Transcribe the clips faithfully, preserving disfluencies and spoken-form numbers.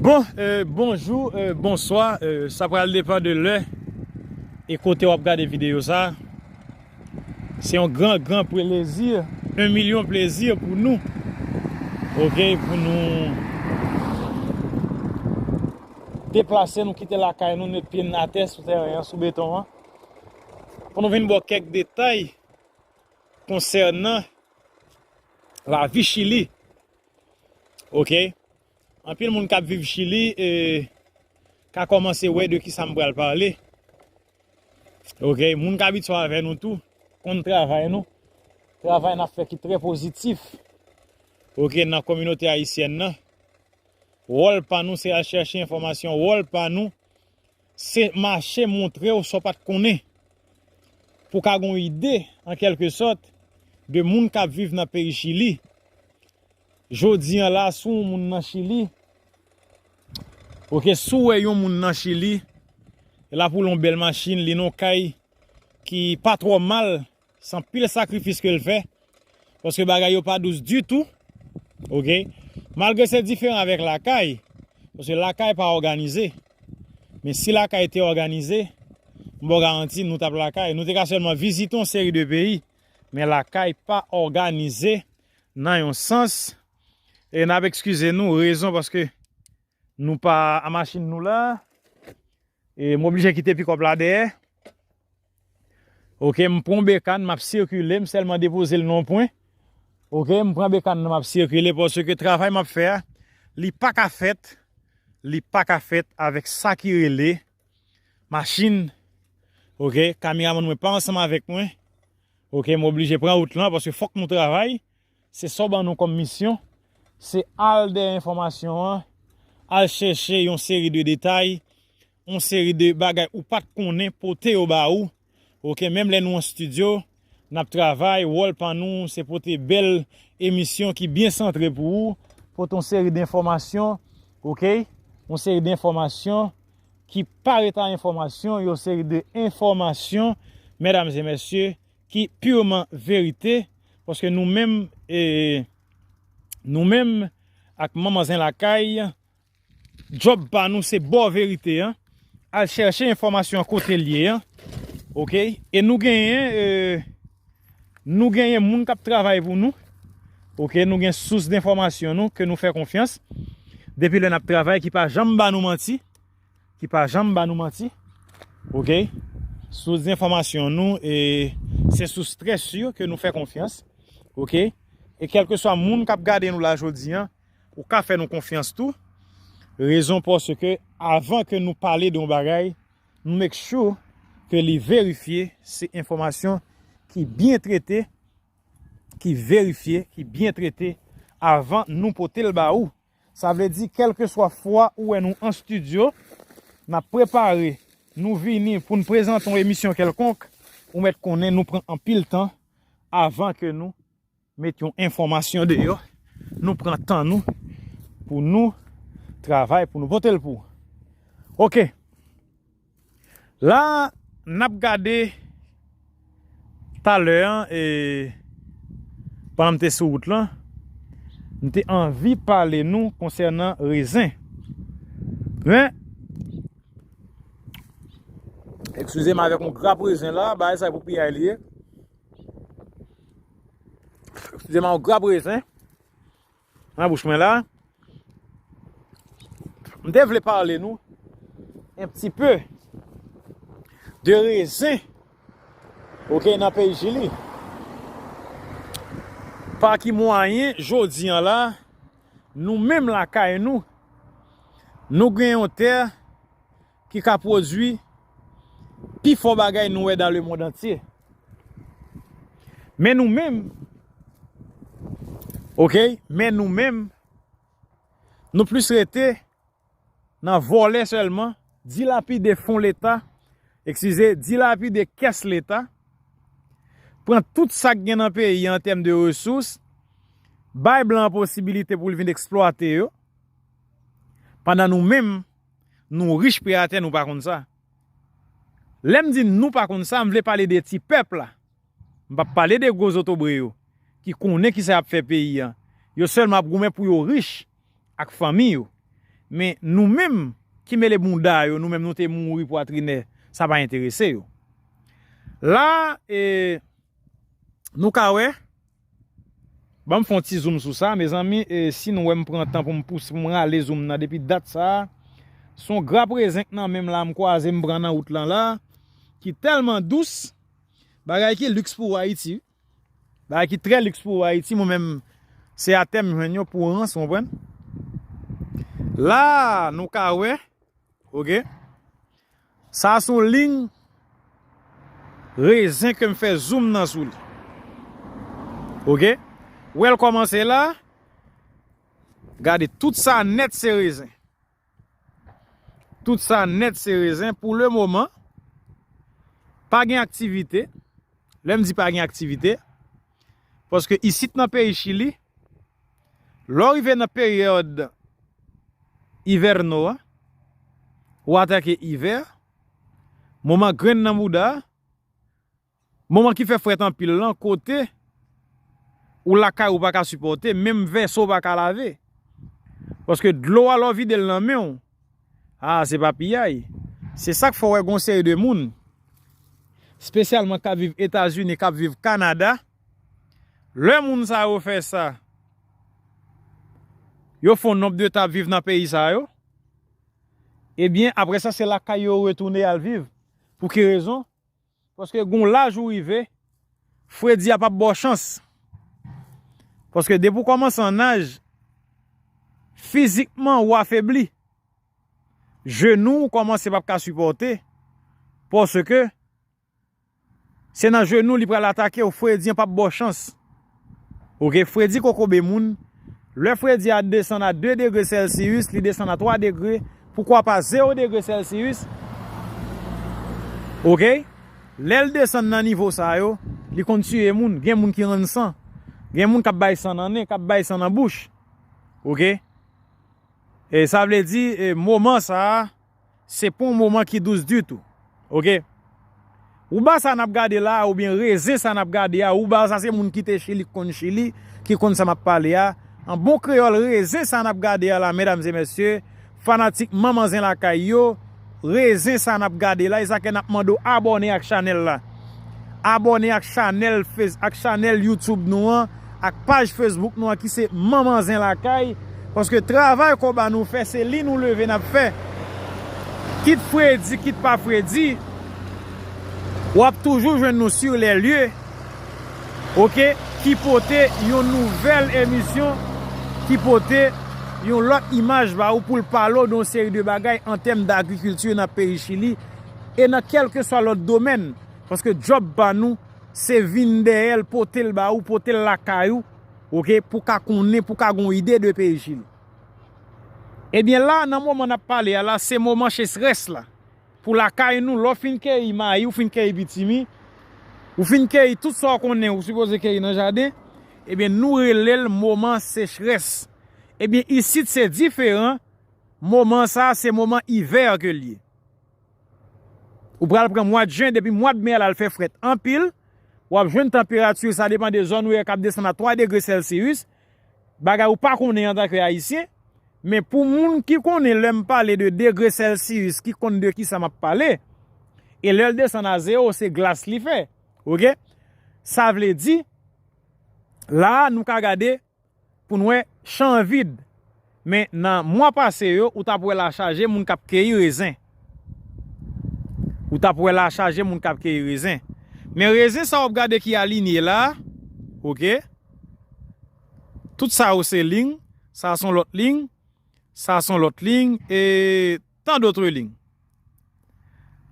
Bon, euh, bonjou, euh, bonswa, euh, sa pral depann de lè e kote w ap gade videyo sa. Se yon gran, gran plezi, yon milyon plezi pou nou. Ok, pou nou deplase, nou kite lakay nou, met pye n atè sou teren an, sou beton an. Pou nou vin ba w kèk detay konsènan lavi Chili. Ok? Anpil moun k ap viv Chili, e, ka kòmanse wè de ki sa m pral pale. Ok? Moun k abitye avè nou tou, konn travay nou. Travay n ap fè ki trè pozitif. Ok, nan kominote ayisyèn nan. Wòl pa nou se al chèche enfòmasyon. Wòl pa nou se mache montre w sa w pa t konnen. Pou w ka gen yon ide, an kèlke sòt, de moun k ap viv nan peyi Chili. Jodi an la, si w yon moun nan Chili, ok, si w wè yon moun nan Chili, l ap woule yon bèl machin, li nan yon kay ki pa twò mal, se anpil sakrifis ke l fè, paske bagay yo pa dous ditou, ok? Malgre se diferan avèk lakay, paske lakay pa òganize. Men si lakay te òganize, m ba w garanti, nou t ap lakay. Nou te ka sèlman vizite yon seri de peyi, men lakay pa òganize nan yon sans. E n ap ekskize nou, rezon paske nou pa a machin nou la. E m oblije kite pikòp la dèyè. Ok, m pran yon bekàn, m ap sikile, m sèlman depoze l nan yon pwen. Ok, m pran bekàn nan, m ap sikile, paske travay m ap fè a, li pa ka fèt, li pa ka fèt avèk sa ki rele machin. Ok, kameramann mwen pa ansanm avèk mwen. Ok, m oblije pran wout lan, paske fòk nou travay. Se sa w ban nou kòm misyon, se al dèyè enfòmasyon an, al chèche yon seri de detay, yon seri de bagay ou pa t konnen, pote yo ba ou. Ok, menm lè nou an estidyo, n ap travay, wòl pa nou, se pote bèl emisyon ki byen santre pou ou, pote yon seri de enfòmasyon, ok, yon seri de enfòmasyon ki pa ret a enfòmasyon, yon seri de enfòmasyon, medam e mesye, ki piman verite, paske nou menm, e, nou menm ak manman zen lakay, djòb pa nou se ba w verite an, al chèche enfòmasyon an kote l ye an, ok? E nou genyen, e, nou genyen moun k ap travay pou nou, ok? Nou gen sous denfòmasyon nou ke nou fè konfyans, depi lè n ap travay, ki pa janm ba nou manti, ki pa janm ba nou manti. Ok? Sous enfòmasyon nou, e se sous trè si ke nou fè konfyans. Ok? E kèlkeswa moun k ap gade nou la jodi an, ou ka fè nou konfyans tou. Rezon paske avan ke nou pale de yon bagay, nou make sure ke li verifye, se enfòmasyon ki byen trete, ki verifye, ki byen trete avan nou pote l ba ou. Sa vle di, kèlkeswa fwa ou wè nou an estidyo, n ap prepare, nou vini pou n prezante yon emisyon kèlkonk, ou mèt konnen nou pran anpil tan avan ke nou met yon enfòmasyon deyò. Nou pran tan nou pou nou travay, pou nou pote l pou ou. Ok. La, n ap gade talè an, e, pandan m te sou wout lan, m te anvi pale nou konsènan rezen. Men, eskize m, avèk yon grap rezen la, bagay sa pou piyay li ye. Eskize m, yon grap rezen nan bouch mwen la. M te vle pale nou un petit peu de rezen, ok, nan peyi Chili. Pa ki mwayen, jodi an la, nou menm lakay nou, nou gen yon tè ki ka pwodui pi fò bagay nou wè dans le monde entier. Men nou menm, ok, men nou menm, nou plis rete nan vòlè sèlman, dilapide fon Leta, eskize, dilapide kès Leta, pran tout sa k gen nan peyi an an tèm de resous, bay blan an posibilite pou l vin eksplwate yo, pandan nou menm, nou rich pye atè, nou pa konn sa. Lè m di nou pa konn sa, m vle pale de ti pèp la. M p ap pale de gwo zotobre yo, ki konnen kisa y ap fè peyi an. Yo sèlman ap goumen pou yo rich ak fanmi yo. Men nou menm ki mele bounda yo, nou menm nou te mouri pwatrinè, sa pa enterese yo. La, e, nou ka wè, ban m fè yon ti zoom sou sa, mezanmi, e, si nou wè m pran tan pou m pouse, pou m rale zoom nan depi dat sa, se yon grap rezen k nan men m la, m kwaze, m pran nan wout lan la, ki tèlman dous, bagay ki liks pou Ayiti, bagay ki trè liks pou Ayiti, mwen menm, se atè m jwenn yo pou rans, w konprann? La, nou ka wè, oke? Sa se yon liy rezen ke m fè zoom nan sou li. Oke? Wè l kòmanse la. Gade, tout sa nèt se rezen. Tout sa nèt se rezen. Pou le moman, pa gen aktivite. Lè m di pa gen aktivite, paske isit nan peyi Chili, lè w rive nan peryòd ivèno a, ou atake ivè, moman grenn nan bouda, moman ki fè frèt anpil lan, kote ou lakay ou pa ka sipòte, menm vèso w pa ka lave. Paske dlo a lè w vide l nan men w, a, se pa piyay. Se sa k fè w wè gon seri de moun, espesyalman k ap viv Etazini, k ap viv Kanada, lè moun sa yo fè sa, yo fè yon nonb de tan ap viv nan peyi sa yo, ebyen, apre sa, se lakay yo retounen al viv. Pou ki rezon? Paske gon laj ou rive, fredi a p ap ba w chans. Paske depi w kòmanse an naj, fizikman ou afebli. Jenou w kòmanse p ap ka sipòte. Paske se nan jenou li pral atake w, fredi an p ap ba w chans. Oke, fredi kokobe moun. Lè fredi a desann a de degre Celsius, li desann a twa degre, poukwa pa zewo degre Celsius. Oke? Lè l desann nan nivo sa yo, li konn tiye moun. Gen moun ki rann san. Gen moun k ap bay san nan nen, k ap bay san nan bouch. Oke? E sa vle di, e, moman sa a, se pa yon moman ki dous ditou. Oke? Wouba sa n ap gade la, oubyen rezen sa n ap gade a, wouba sa se moun ki te Chili, ki konn Chili, ki konn sa m ap pale a. An bon kreyòl, rezen sa n ap gade a la, medam e mesye, fanatik Manman Zen Lakay yo, rezen sa n ap gade la, e sa ke n ap mande w abòne ak chanèl la. Abòne ak chanèl Face-, ak chanèl YouTube nou an, ak paj Facebook nou an ki se Manman Zen Lakay, paske travay konba nou fè, se li nou leve n ap fè. Kit fredi, kit pa fredi, w ap toujou jwenn nou sur les lieux, oke, ki pote yon nouvèl emisyon, ki pote yon lòt imaj ba ou pou l pale w de yon seri de bagay an tèm dagrikilti nan peyi Chili e nan kèlkeswa lòt domèn. Paske djòb pa nou, se vin dèyè l, pote l ba ou, pote l lakay ou, oke, pou ka konnen, pou ka gon ide de peyi Chili. Ebyen la, nan moman n ap pale a la, se moman sechrès la. Pou lakay nou, lè w fin keyi mayi, ou fin keyi pitimi, ou fin keyi tout sa w konnen ou sipoze keyi nan jaden, ebyen nou rele l moman sechrès. Ebyen isit se diferan, moman sa se moman ivè ke l ye. Ou pral pran mwa jen, depi mwa me a la l fè frèt anpil, w ap jwenn tanperati, sa depann de zòn ou ye, k ap desann a twa degre Celsius, bagay ou pa konnen antanke Ayisyen, men pou moun ki konnen lè m pale de degre Celsius, ki konn de kisa m ap pale, e lè l desann a zewo, se glas li fè. Oke? Sa vle di, la a, nou ka gade pou n wè chan an vid. Men nan mwa pase yo, ou t ap wè la chaje moun k ap keyi rezen. Ou t ap wè la chaje moun k ap keyi rezen. Men rezen sa w ap gade ki alinye la, oke? Tout sa yo se liy, sa se yon lòt liy, sa se yon lòt liy, e tant d'autres lignes.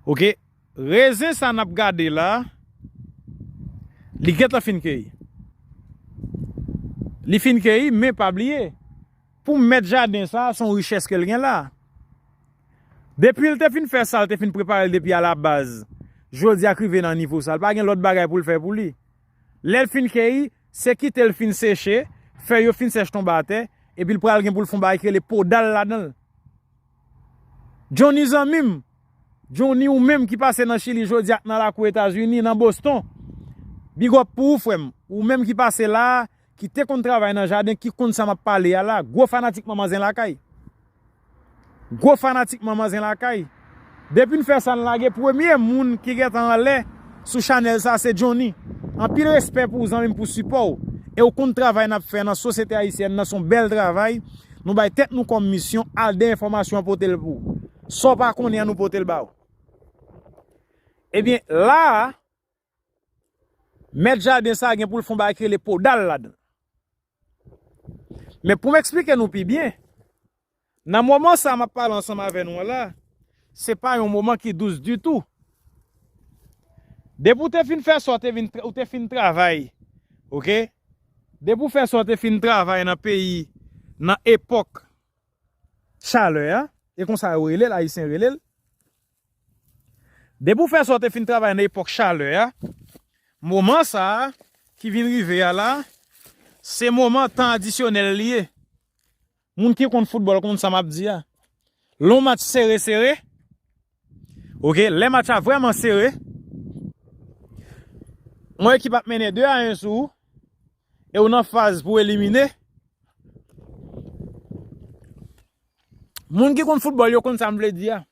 Oke, rezen sa n ap gade la, li gentan fin keyi. Li fin keyi, men pa bliye, pou mèt jaden sa, se yon richès ke l gen la. Depi l te fin fè sa, l te fin prepare l depi alabaz, jodi a k rive nan nivo sa, l pa gen lòt bagay pou l fè pou li. Lè l fin keyi, se kite l fin seche, fèy yo fin sèch tonbe atè, epi l pral gen pou l fè yon bagay ki rele podal ladan l. Johnny zanmi m, Johnny ou menm ki pase nan Chili jodi a k nan lakou Etazini, nan Boston. Big up pou ou, frè m. Ou menm ki pase la a, ki te konn travay nan jaden, ki konn sa m ap pale a la, gwo fanatik Manman Zen Lakay. Gwo fanatik Manman Zen Lakay. Depi n fè sa, n lage. Premye moun ki gentan anlè sou chanèl sa, se Johnny. Anpil respè pou ou, zanmi m, pou sipò w. E w konn travay n ap fè nan sosyete ayisyèn nan, se yon bèl travay. Nou bay tèt nou kòm misyon, al de enfòmasyon an pote l pou ou. Sa w pa konnen an, nou pote l ba w. Ebyen, la a, mèt jaden sa a gen pou l fè yon bagay ki rele podal ladan l. Men pou m eksplike nou pi byen, nan moman sa a m ap pale ansanm avè nou an la, se pa yon moman ki dous ditou. Depi w te fin fè sa, w te vin tra-, ou te fin travay, oke? Depi w fè sa, w te fin travay nan peyi, nan epòk chalè a, e konsa yo rele l, Ayisyen rele l. Depi w fè sa, w te fin travay nan epòk chalè a, moman sa a ki vin rive a la, se moman tan adisyonèl li ye. Moun ki konn foutbòl konn sa m ap di a. Lè yon match sere sere, oke, lè match la vrèman sere, yon ekip ap mennen de a en sou ou, e w nan faz pou w elimine. Moun ki konn foutbòl, yo konn sa m vle di a.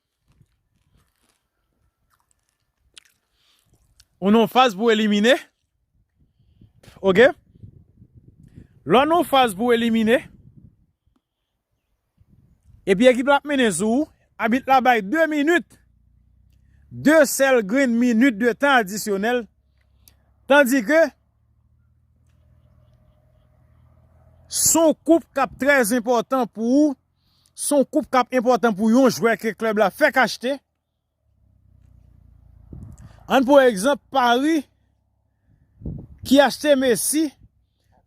Ou nan faz pou elimine. Oke? Lè w nan faz pou elimine, epi ekip la ap mennen sou ou, abit la bay de minit. De sèl grenn minit de tan adisyonèl. Tandike, se yon koup k ap trè enpòtan pou ou, se yon koup k ap enpòtan pou yon jwè ke klèb la fèk achte. Ann pran egzanp Paris ki achte Messi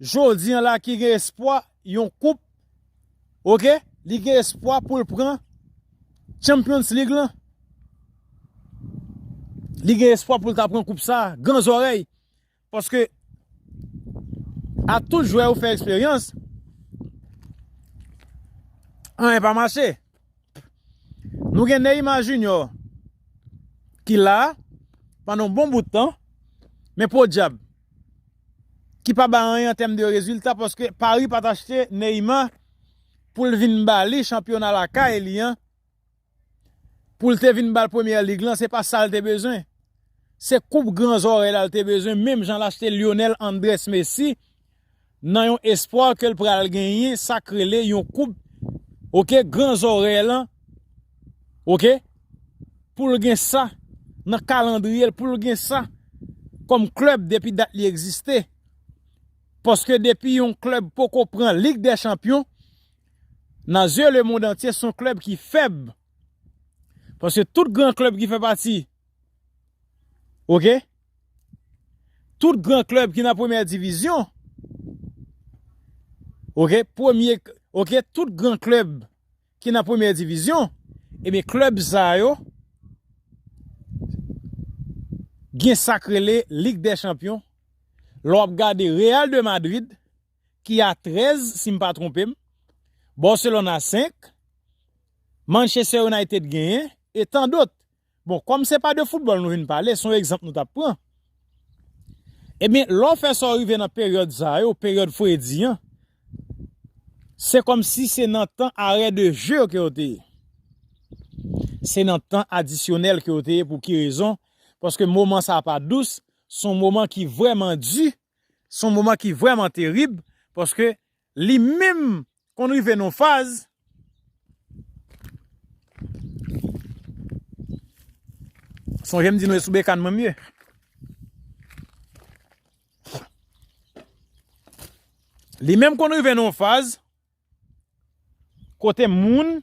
jodi an la, ki gen espwa yon koup, oke? Li gen espwa pou l pran Champions League lan. Li gen espwa pou l ta pran koup sa a, gran zòrèy. Paske a tout jwè ou fè eksperyans, anyen pa mache. Nou gen Neymar Junior ki la pandan yon bon bout tan, men podyab, ki pa bay anyen an tèm de rezilta, paske Paris pa t achte Neymar pou l vin ba li chanpyona lakay li an, pou l te vin ba l Premyè Lig lan, se pa sa l te bezwen. Se koup gran zòrèy la l te bezwen, menm jan l achte Lionel Andrés Messi nan yon espwa ke l pral genyen sa k rele yon koup, oke, gran zòrèy lan, oke, pou l gen sa nan kalandriye l, pou l gen sa kòm klèb depi dat li egziste. Paske depi yon klèb poko pran Lig dè Chanpyon, nan zye lemonn antye, se yon klèb ki fèb. Paske tout gran klèb ki fè pati, oke? Tout gran klèb ki nan premyè divizyon, oke? Premye, oke? Tout gran klèb ki nan premyè divizyon, ebyen, klèb sa yo gen sa k rele Lig dè Chanpyon. Lè w ap gade Real de Madrid, ki a trèz, si m pa twonpe m, Barcelone a senk, Manchester United genyen, e tan dòt. Bon, kòm se pa de foutbòl nou vin pale, se yon egzanp nou t ap pran. Ebyen, lè w fè sa w rive nan peryòd sa yo, peryòd fredi an, se kòmsi se nan tan arè de je ke yo te ye. Se nan tan adisyonèl ke yo te ye. Pou ki rezon? Paske moman sa a pa dous, se yon moman ki vrèman di, se yon moman ki vrèman terib, paske li menm konn rive nan yon faz. Sonje m di nou e sou bekàn mwen m ye. Li menm konn rive nan yon faz kote moun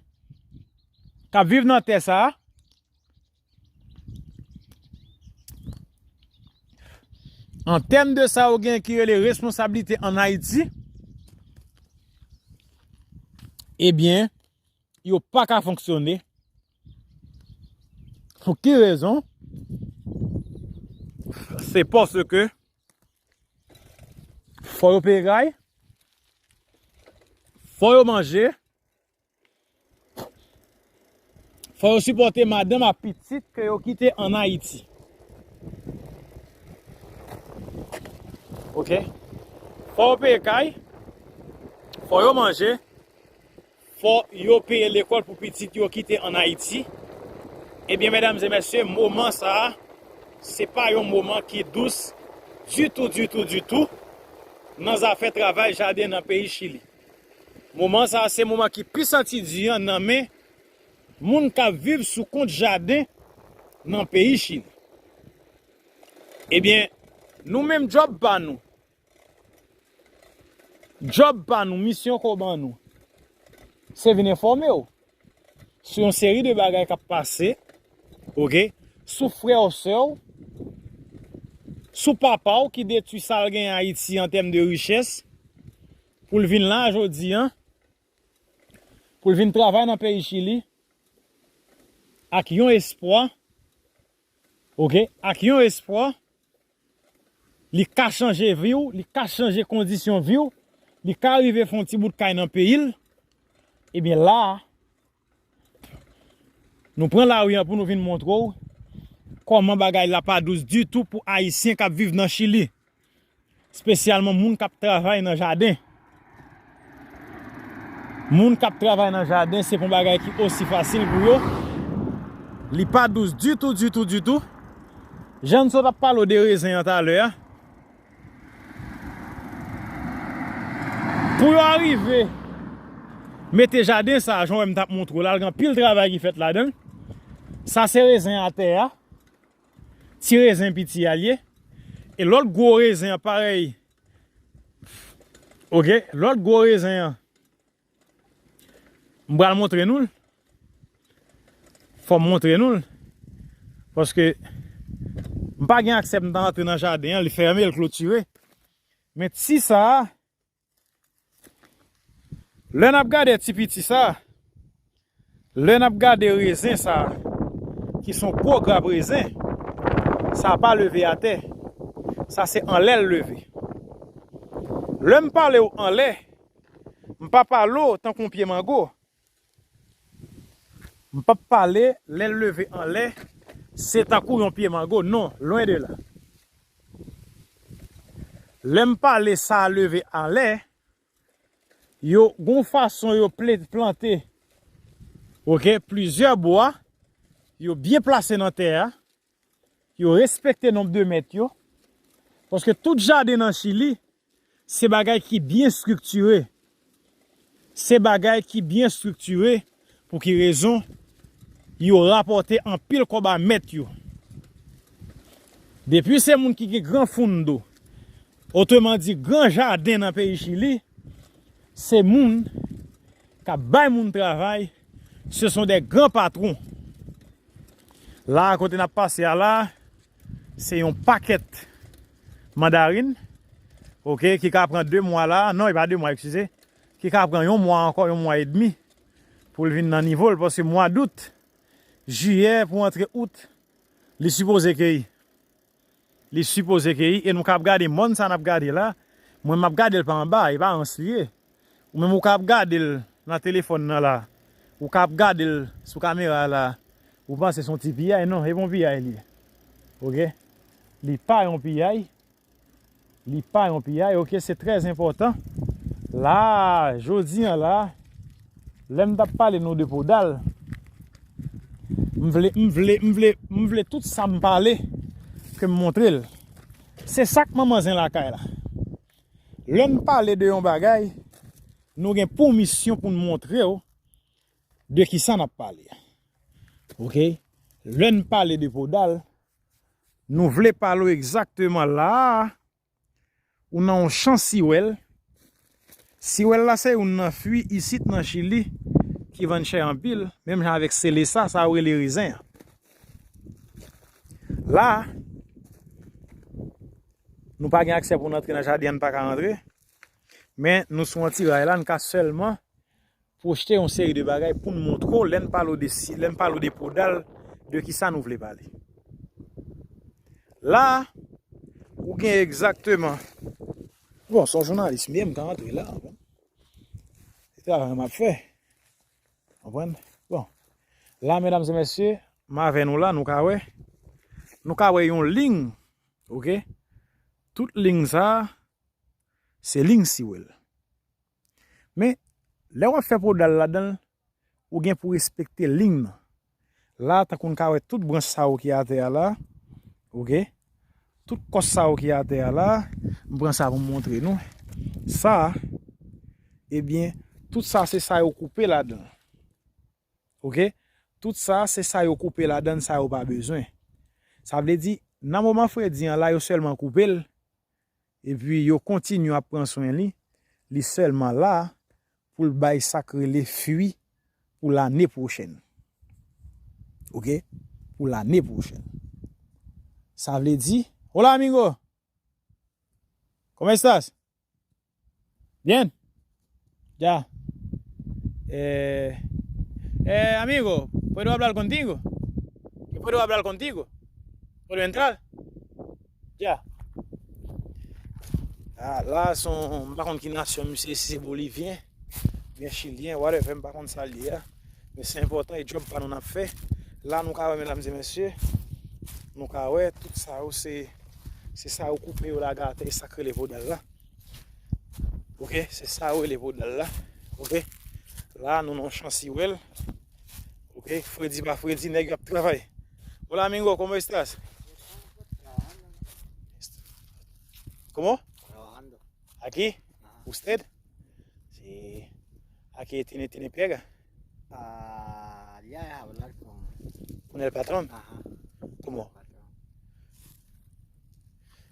k ap viv nan tè sa a, an tèm de sa yo gen ki rele responsablite ann Ayiti, ebyen, yo pa ka fonksyone. Pou ki rezon? Se paske fò yo peye kay, fò yo manje, fò yo sipòte madanm ak pitit ke yo kite ann Ayiti. Oke? Fò yo peye kay, fò yo manje, fò yo peye lekòl pou pitit yo ki te ann Ayiti. Ebyen, medam e mesye, moman sa a, se pa yon moman ki dous ditou, ditou, ditou nan zafè travay jaden nan peyi Chili. Moman sa a, se moman ki pi santi di an nan men moun k ap viv sou kont jaden nan peyi Chili. Ebyen, nou menm djòb pa nou, djòb pa nou, misyon ke w ban nou, se vin enfòme w sou yon seri de bagay k ap pase, oke, sou frè w, sè w, sou papa w ki detwi sa l gen Ayiti an tèm de richès, pou l vin la jodi an, pou l vin travay nan peyi Chili, ak yon espwa, oke, ak yon espwa, li ka chanje vi w, li ka chanje kondisyon vi w, li ka rive fè yon ti bout kay nan peyi l, ebyen la a, nou pran lari an pou nou vin montre w kòman bagay la pa dous ditou pou Ayisyen k ap viv nan Chili, espesyalman moun k ap travay nan jaden. Moun k ap travay nan jaden, se pa yon bagay ki osi fasil pou yo. Li pa dous ditou, ditou, ditou. Jan n sot ap pale w de rezen an talè a, pou yo arive mete jaden sa a, jan w wè m t ap montre w la, l gen anpil travay ki fèt ladan l. Sa se rezen atè a. Ti rezen piti a l ye. E lòt gwo rezen an parèy. Oke, lòt gwo rezen an, m pral montre nou l. Fò m montre nou l. Paske m pa gen aksè pou m ta antre nan jaden an, li fèmen, l klotire. Men ti sa a, lè n ap gade ti piti sa, lè n ap gade rezen sa, ki se yon gwo grab rezen, sa pa leve atè. Sa se anlè l leve. Lè m pale w anlè, m pa pale w tankou yon pye mango. M p ap pale lè l leve anlè, se tankou yon pye mango. Non, lwen de la. Lè m pale sa leve anlè, yo gon fason yo ple-, plante, oke, plizyè bwa, yo byen plase nan tè a, yo respekte nonb de mèt yo, paske tout jaden nan Chili, se bagay ki byen estriktire. Se bagay ki byen estriktire, pou ki rezon? Yo rapòte anpil kòb a mèt yo. Depi se moun ki gen gran fundo, otreman di gran jaden nan peyi Chili, se moun k ap bay moun travay, ce sont des grands patrons. La, kote n ap pase a la, se yon pakèt mandarin, oke, ki ka pran de mwa la, non, e pa de mwa, eskize, ki ka pran yon mwa ankò, yon mwa edmi, pou l vin nan nivo l, paske mwa dout, jiyè, pou antre out, li sipoze keyi. Li sipoze keyi, e nou ka ap gade mòn sa n ap gade la, mwen m ap gade l pa anba, e pa ansi l ye. Ou menm ou ka ap gade l nan telefòn nan la, ou ka ap gade l sou kamera la, ou panse se yon ti piyay, non, e pa yon piyay li ye. Oke? Li pa yon piyay, li pa yon piyay, oke, se trè enpòtan. La, jodi an la, lè m t ap pale nou de Podal, m vle, m vle, m vle, m vle tout sa m pale, ke m montre l. Se sa k manman zen lakay la. Lè n pale de yon bagay, nou gen pou misyon pou n montre w de kisa n ap pale. Oke? Lè n pale de Podal, nou vle pale w egzakteman la a, ou nan yon chan siwèl. Siwèl la se youn nan fwi isit nan Chili ki vann chè anpil, menm jan avèk selesa, sa yo rele rezen an. La, nou pa gen aksè pou n antre nan jaden an, n pa ka antre. Men nou sou yon ti ray la, n ka sèlman pwojte yon seri de bagay pou n montre w, lè n pale w de si, lè n pale w de Podal, de kisa nou vle pale. La, ou gen egzakteman, bon, se yon jounalis m ye, m ka antre la, bon. Se travay m ap fè. Konprann? Bon. La, medam e mesye, m avè nou la, nou ka wè. Nou ka wè yon liy, oke? Tout liy sa, se liy siwèl. Men, Lè w ap fè podal ladan l, ou gen pou respekte liy nan. La, tankou n ka wè tout branch sa yo ki atè a la, oke? Tout kòs sa yo ki atè a la, m pran sa pou m montre nou. Sa, ebyen, tout sa se sa yo koupe ladan l. Oke? Tout sa se sa yo koupe ladan l, sa yo pa bezwen. Sa vle di, nan moman fredi an la, yo sèlman koupe l, epi yo kontinye ap pran swen li, li sèlman la pou l bay sa k rele fwi pou lane pwochèn. Oke? Pou lane pwochèn. Sa vle di, hola amigo, ¿cómo estás? Bien? Ya. Eh, eh, amigo, ¿puedo hablar contigo? ¿Puedo hablar contigo? ¿Puedo entrar? Ya. Ah, la, se yon, m pa konn ki nasyon misye, si se bolivyen, oubyen chilyen, whatever, m pa konn sa l ye a. Men se enpòtan, e djòb pa nou n ap fè. La, nou ka wè, medam e mesye, nou ka wè, tout sa yo, se, se sa yo koupe, yo lage atè, e sa k rele podal la. Oke, se sa yo rele podal la. Oke, la, nou nan yon chan siwèl. Oke, fredi pa fredi, nèg yo ap travay. Hola, amigo, ¿cómo estás? ¿Cómo? ¿Aquí? ¿Usted? Sí. ¿Aquí tiene, tiene pega? Ah, ya es hablar con... ¿Con el patrón? Ajá. ¿Cómo? Con el patrón.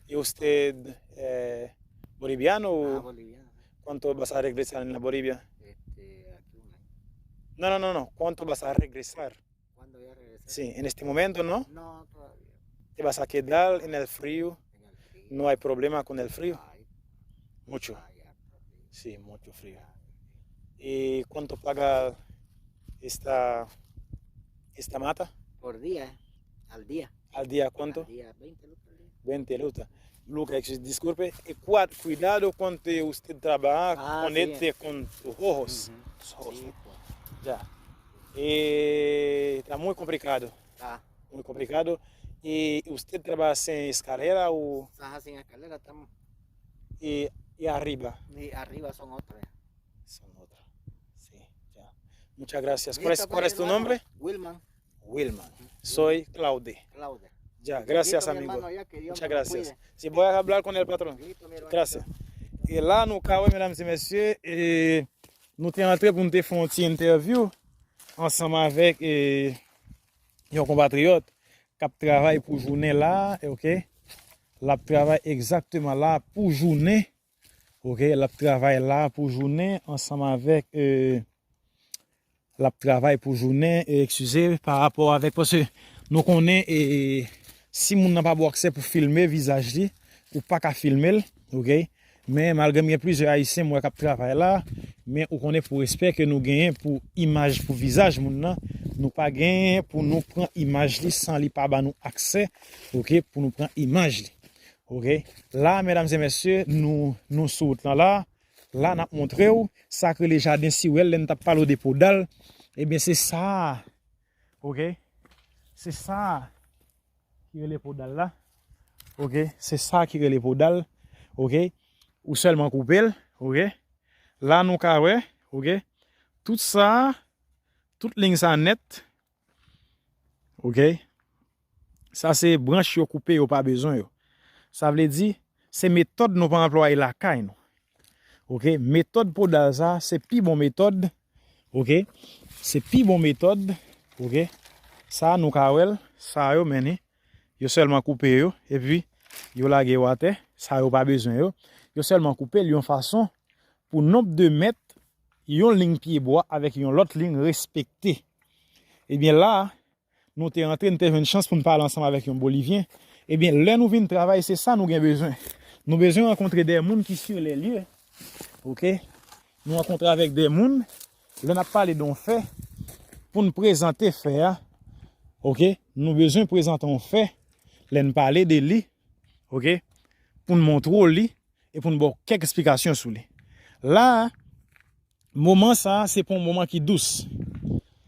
¿Y usted, eh, boliviano o... Ah, boliviano. ¿Cuánto vas a regresar en la Bolivia? Este, aquí un año. No, no, no, no. ¿Cuánto vas a regresar? ¿Cuándo voy a regresar? Sí, en este momento, ¿no? No, todavía. ¿Te vas a quedar en el frío? En el frío. ¿No hay problema con el frío? Ay. Mucho. Ay, ya, problema. Sí, mucho frío. ¿Y cuánto paga esta, esta mata? Por día, al día. ¿Al día cuánto? Al día, veinte lucas al día. Veinte lucas. Lucas, disculpe. Y cua-, cuidado cuando usted trabaja con este, con tus ojos. Ujú. Sus ojos. Sí, pues. Ya. Eh, está muy complicado. Está. Muy complicado. ¿Y usted trabaja sin escalera o? Ajá, sin escalera estamos. Y, y arriba. Y arriba son otros ya. Son otros. Sí, ya. Muchas gracias. ¿Cuál es, cuál es tu nombre? Wilman. Wilman. Soy Claude. Claude. Ya, gracias, amigo. Muchas gracias. Sí, voy a hablar con el patrón. Gracias. E la, nou ka wè, medam e mesye, e nou te antre pou n te fè yon ti entèvyou ansanm avèk, e, yon konpatriyòt k ap travay pou jounen la, oke? L ap travay egzakteman la pou jounen, oke? L ap travay la pou jounen ansanm avèk, e, l ap travay pou jounen, e, eskize, pa rapò avèk, paske nou konnen, e, si moun nan pa ba w aksè pou filme vizaj li, ou pa ka filme l, oke? Men malgre m gen plizyè Ayisyen m wè k ap travay la, men ou konnen pou respè ke nou genyen pou imaj, pou vizaj moun nan, nou pa genyen pou nou pran imaj li san li pa ba nou aksè, oke, pou nou pran imaj li. Oke? La, medam e mesye, nou, nou sou wout lan la. La, n ap montre w sa k rele jaden siwèl, lè n t ap pale w de podal. Ebyen, se sa. Oke? Se sa ki rele podal la. Oke? Se sa ki rele podal. Oke? Ou sèlman koupe l. Oke? La, nou ka wè. Oke? Tout sa, tout liy sa nèt. Oke? Sa se branch yo koupe, yo pa bezwen yo. Sa vle di, se metòd nou pa anplwaye lakay nou. Oke? Metòd podal sa, se pi bon metòd. Oke? Se pi bon metòd. Oke? Sa nou ka wè l, sa yo mennen. Yo sèlman koupe yo, epi yo lage yo atè. Sa yo pa bezwen yo. Yo sèlman koupe l yon fason pou nonb de mèt yon liy pye bwa avèk yon lòt liy respekte. Ebyen la, nou te rantre, nou te jwenn chans pou n pale ansanm avèk yon Bolivyen. Ebyen, lè nou vin travay, se sa nou gen bezwen. Nou bezwen rankontre de moun ki sur les lieux. Oke? Nou rankontre avèk de moun, lè n ap pale de yon fè, pou n prezante fè a, oke? Nou bezwen prezante yon fè, lè n pale de li, oke? Pou n montre w li, e pou n ba w kèk esplikasyon sou li. La, moman sa a, se pa yon moman ki dous.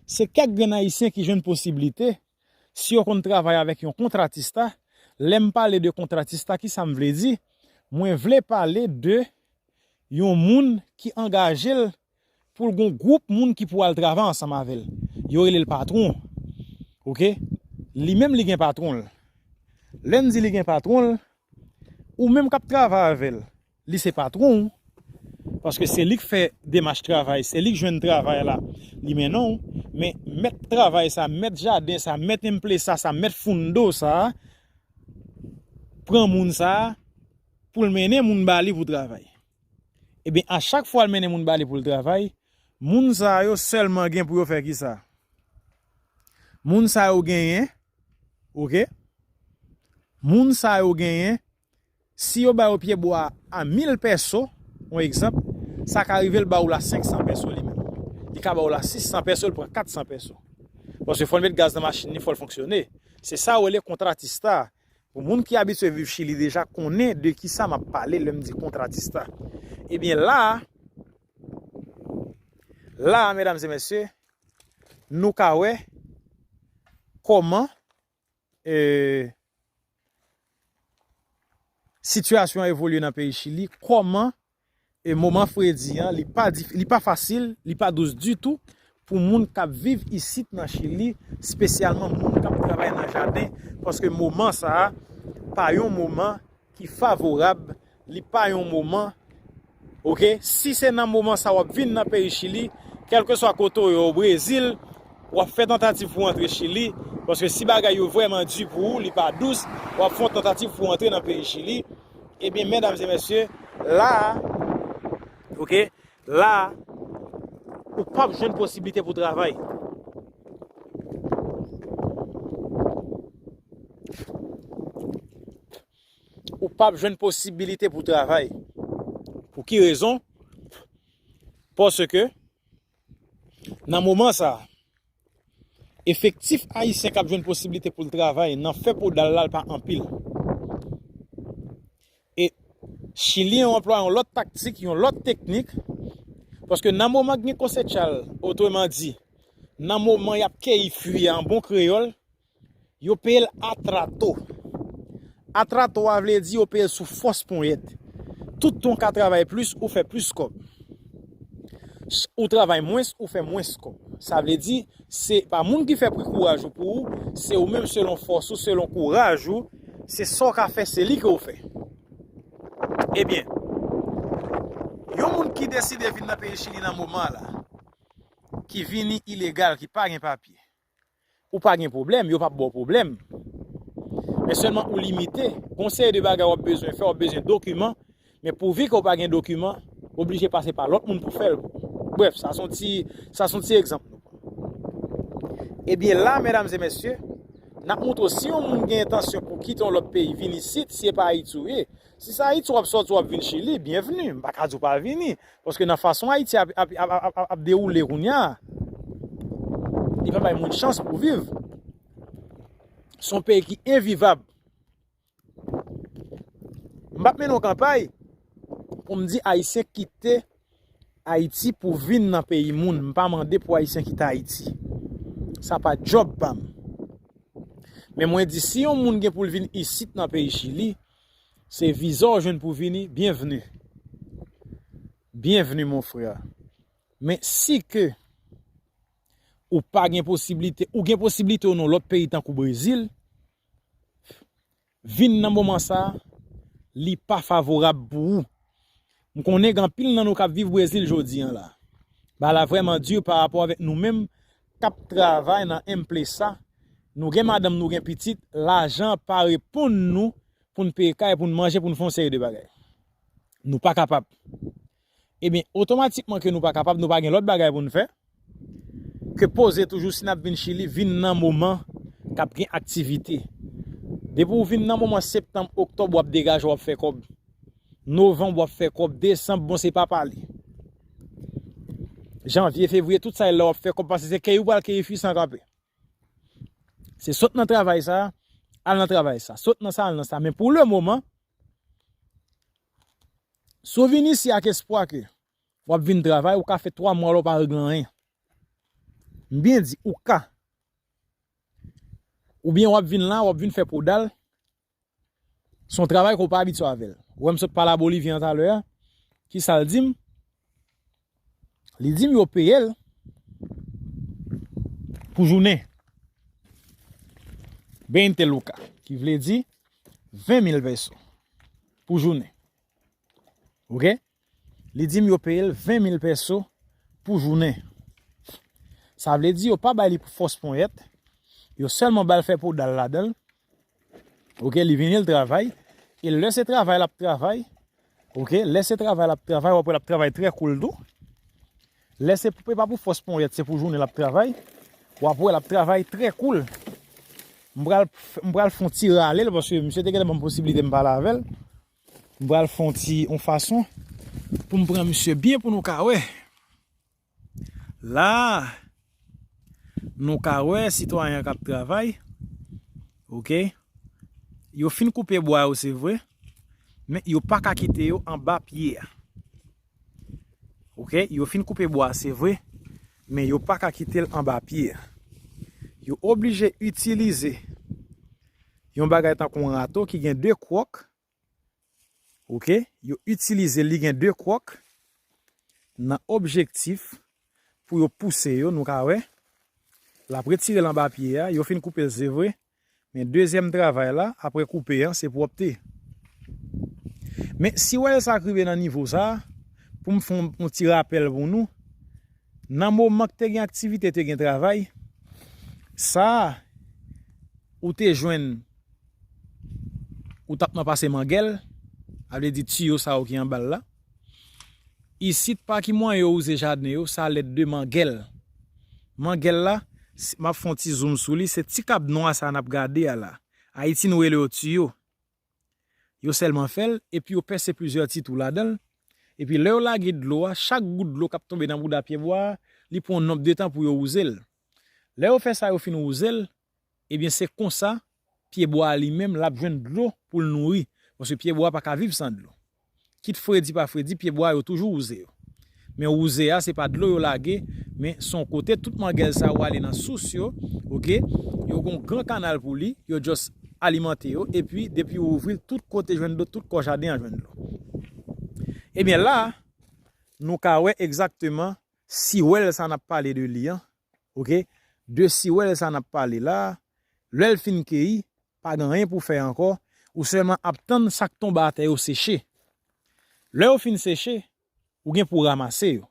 Se kèk grenn Ayisyen ki jwenn posiblite, si yo konn travay avèk yon kontratista, lè m pale de kontratista, ki sa m vle di? Mwen vle pale de yon moun ki angaje l pou l gen yon gwoup moun ki pou al travay ansanm avè l. Yo rele l patwon. Oke? Li menm li gen patwon l. Lè n di li gen patwon l, ou menm k ap travay avè l, li se patwon w. Paske se li k fè demach travay, se li k jwenn travay la, li mennen w. Men mèt travay sa, mèt jaden sa, mèt emplesa sa, mèt fundo sa, pran moun sa pou l mennen moun ba li pou travay. Ebyen, a chak fwa l mennen moun ba li pou l travay, moun sa yo sèlman gen pou yo fè kisa? Moun sa yo genyen, oke? Moun sa yo genyen, si yo ba yo pyebwa a mil pèso, yon egzanp, sa ka rive l ba ou la senk san pèso li menm. Li ka ba ou la sis san pèso, l pran kat san pèso. Paske fò l met gaz nan machin li, fò l fonksyone. Se sa yo rele kontratista. Pou moun ki abitye viv Chili deja konnen de kisa m ap pale lè m di kontratista. Ebyen la, la, medam e mesye, nou ka wè kòman, e, sitiyasyon an evolye nan peyi Chili, kòman e moman fredi an, li pa, dif- li pa fasil, li pa dous ditou pou moun k ap viv isit nan Chili, espesyalman moun k ap travay nan jaden, paske moman sa a pa yon moman ki favorab, li pa yon moman, oke, si se nan moman sa w ap vin nan peyi Chili, kèlkeswa kote w ye, o Brezil, w ap fè tantativ pou w antre Chili, paske si bagay yo vrèman di pou ou, li pa dous, w ap fè yon tantativ pou w antre nan peyi Chili, ebyen, medam e mesye, la a, oke, la a, ou p ap jwenn posiblite pou travay. Ou p ap jwenn posiblite pou travay. Pou ki rezon? Paske nan moman sa a, efektif ayisyen k ap jwenn posiblite pou l travay nan fè podal la, l pa anpil. E Chili anplwaye yon lòt taktik, yon lòt teknik, paske nan moman gen kosechal, otreman di, nan moman y ap keyi fwi a an bon kreyòl, yo peye l atrato. Atrato a vle di yo peye l sou fòs ponyèt. Tout tan w ka travay plis, ou fè plis kòb. Ou travay mwens, ou fè mwens kòb. Sa vle di, se pa moun ki fè pri kouraj ou pou ou, se ou menm selon fòs ou, selon kouraj ou, se sa w ka fè, se li ke w fè. Ebyen, yon moun ki deside vin nan peyi Chili nan moman la, ki vini ilegal, ki pa gen papye, ou pa gen pwoblèm, yo p ap ba w pwoblèm. Men sèlman ou limite. Gon seri de bagay w ap bezwen fè, w ap bezwen dokiman, men pouvi ke w pa gen dokiman, oblije pase pa lòt moun pou fè l. Brèf, sa se yon ti, sa se yon ti egzanp nou pran. Ebyen la, medam e mesye, n ap montre w si yon moun gen entansyon pou kite yon lòt peyi, vin isit, si se pa Ayiti w ye, si se Ayiti w ap sòti, w ap vin Chili, byenvni. M pa ka di w pa vini. Paske nan fason Ayiti ap, ap, ap, ap, ap, ap dewoule kounye a, li pa bay moun chans pou viv. Se yon peyi ki envivab. M p ap mennen yon kanpay pou m di Ayisyen kite Ayiti pou vin nan peyi moun. M pa mande pou Ayisyen kite Ayiti. Sa pa djòb pa m. Men mwen di, si yon moun gen pou l vin isit nan peyi Chili, se viza w jwenn pou vini, byenvni. Byenvni, mon frè. Men si ke ou pa gen posiblite, ou gen posiblite w nan lòt peyi tankou Brezil, vin nan moman sa a, li pa favorab pou ou. M konnen gen anpil nan nou k ap viv Brezil jodi a la. Bagay la vrèman di pa rapò avèk nou menm k ap travay nan emplesa. Nou gen madanm, nou gen pitit, lajan pa reponn nou pou n peye kay, pou n manje, pou n fè yon seri de bagay. Nou pa kapab. Ebyen, otomatikman ke nou pa kapab, nou pa gen lòt bagay pou n fè ke poze toujou si n ap vin Chili, vin nan moman k ap gen aktivite. Depi w vin nan moman septanm, oktòb, w ap degaje, w ap fè kòb. Novanm, w ap fè kòb. Desanm, bon, se pa pale. Janvye, fevriye, tout sa la w ap fè kòb, paske se keyi w pral keyi fwi san kanpe. Se sot nan travay sa, al nan travay sa. Sot nan sa, al nan sa. Men pou le moman, si w vin isi ak espwa ke w ap vin travay, ou ka fè twa mwa la w pa regle anyen. M byen di, ou ka. Oubyen w ap vin la, w ap vin fè podal. Se yon travay ke w pa abitye avè l. Ou wè m sot pale a Bolivyen an talè a, kisa l di m? Li di m yo peye l pou jounen. Veinte lucas, ki vle di ven mil pèso pou jounen. Oke? Li di m yo peye l ven mil pèso pou jounen. Sa vle di yo pa bay li pou fòs ponyèt. Yo sèlman ba l fè podal ladan l. Oke, li vini l travay. E lè se travay l ap travay, oke, lè se travay l ap travay, w ap wè l ap travay trè cool tou. Lè se pou, e pa pou fòs ponyèt, se pou jounen l ap travay. W ap wè l ap travay trè cool. M pral, m pral fè yon ti rale l, paske misye te gentan ban m posiblite m pale avè l. M pral fè yon ti, yon fason pou m pran misye byen pou nou ka wè. La, nou ka wè sitwayen an k ap travay. Oke? Yo fin koupe bwa yo, se vre, men yo pa ka kite yo anba pye a. Oke? Yo fin koupe bwa, se vre, men yo pa ka kite l anba pye a. Yo oblije itilize yon bagay tankou yon rato ki gen de kwòk. Oke, yo itilize li gen de kwòk nan objektif pou yo pouse yo, nou ka wè. L ap retire l anba pye a, yo fin koupe l, se vre. Men dezyèm travay la, apre koupe an, se pwòpte. Men si w wè sa k rive nan nivo sa, pou m fè yon, yon ti rapèl pou nou, nan moman k te gen aktivite, te gen travay, sa ou te jwenn ou t ap nan pase mangèl, sa vle di tiyo sa yo ki anba l la. Isit pa ki mwayen yo wouze jaden yo, sa lèt de mangèl. Mangèl la, s- m ap fè yon ti zoom sou li, se ti kab nwa sa n ap gade a la. Ayiti nou rele yo tiyo. Yo sèlman fè l, epi yo pèse plizyè ti twou ladan l. Epi lè yo lage dlo a, chak gout dlo k ap tonbe nan bouda pyebwa a, li pran yon nonb de tan pou yo wouze l. Lè yo fè sa, yo fin wouze l, ebyen se konsa pyebwa a li menm l ap jwenn dlo pou l nouri. Paske pyebwa a pa ka viv san dlo. Kit fredi pa fredi, pyebwa yo toujou wouze yo. Men wouze a, se pa dlo yo lage, men se yon kote tout mangèl sa yo ale nan sous yo, oke? Yo gen yon gran kanal pou li, yo just alimante yo, epi depi yo ouvri l, tout kote jwenn dlo, tout kò jaden an jwenn dlo. Ebyen la, nou ka wè egzakteman siwèl sa n ap pale de li an, oke? De siwèl sa n ap pale la, lè l fin keyi, pa gen anyen pou fè ankò, ou sèlman ap tann sa k tonbe atè yo seche. Lè yo fin seche, ou gen pou ranmase yo.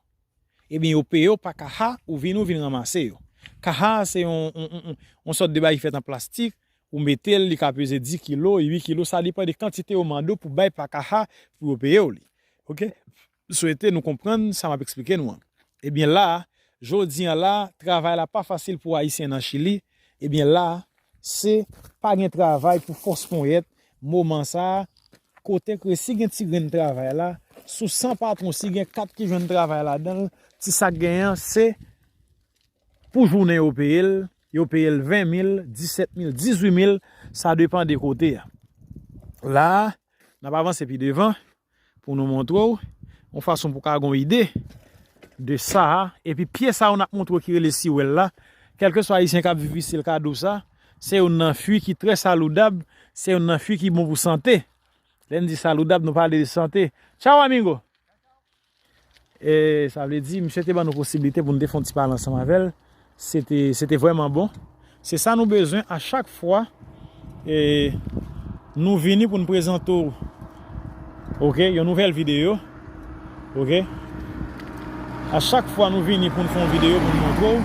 Ebyen, yo peye w pa kaha, ou vini, ou vin ranmase yo. Kaha a se yon, yon, yon, yon, yon sòt de bagay ki fèt an plastik, ou mete l, li ka peze dis kilo, uit kilo, sa depann de kantite yo mande w pou bay pa kaha pou yo peye w li. Oke? Swete nou konprann sa m ap eksplike nou an. Ebyen la, jodi an la, travay la pa fasil pou Ayisyen nan Chili. Ebyen la, se pa gen travay pou fòs ponyèt, moman sa a, kote ke si gen ti grenn travay la, sou san patwon, si gen kat ki jwenn travay ladan l, ti sa k genyen an, se pou jounen yo peye l, yo peye l ven mil, disèt mil, dizuit mil, sa depann de kote a. La a, n ap avanse pi devan pou nou montre w yon fason pou w ka gen yon ide de sa a. Epi pye sa yo n ap montre w ki rele siwèl la, kèlkeswa Ayisyen k ap viv isi l ka di w sa, se youn nan fwi ki trè saloudab, se youn nan fwi ki bon pou sante. Lè n di saloudab, nou pale de sante. Ciao, amigo! E sa vle di, misye te ban nou posiblite pou n te fè yon ti pale ansanm avè l. Se te, se te vrèman bon. Se sa nou bezwen a chak fwa, e, nou vini pou n prezante w, oke, yon nouvèl videyo. Oke? A chak fwa nou vini pou n fè yon videyo pou n montre w,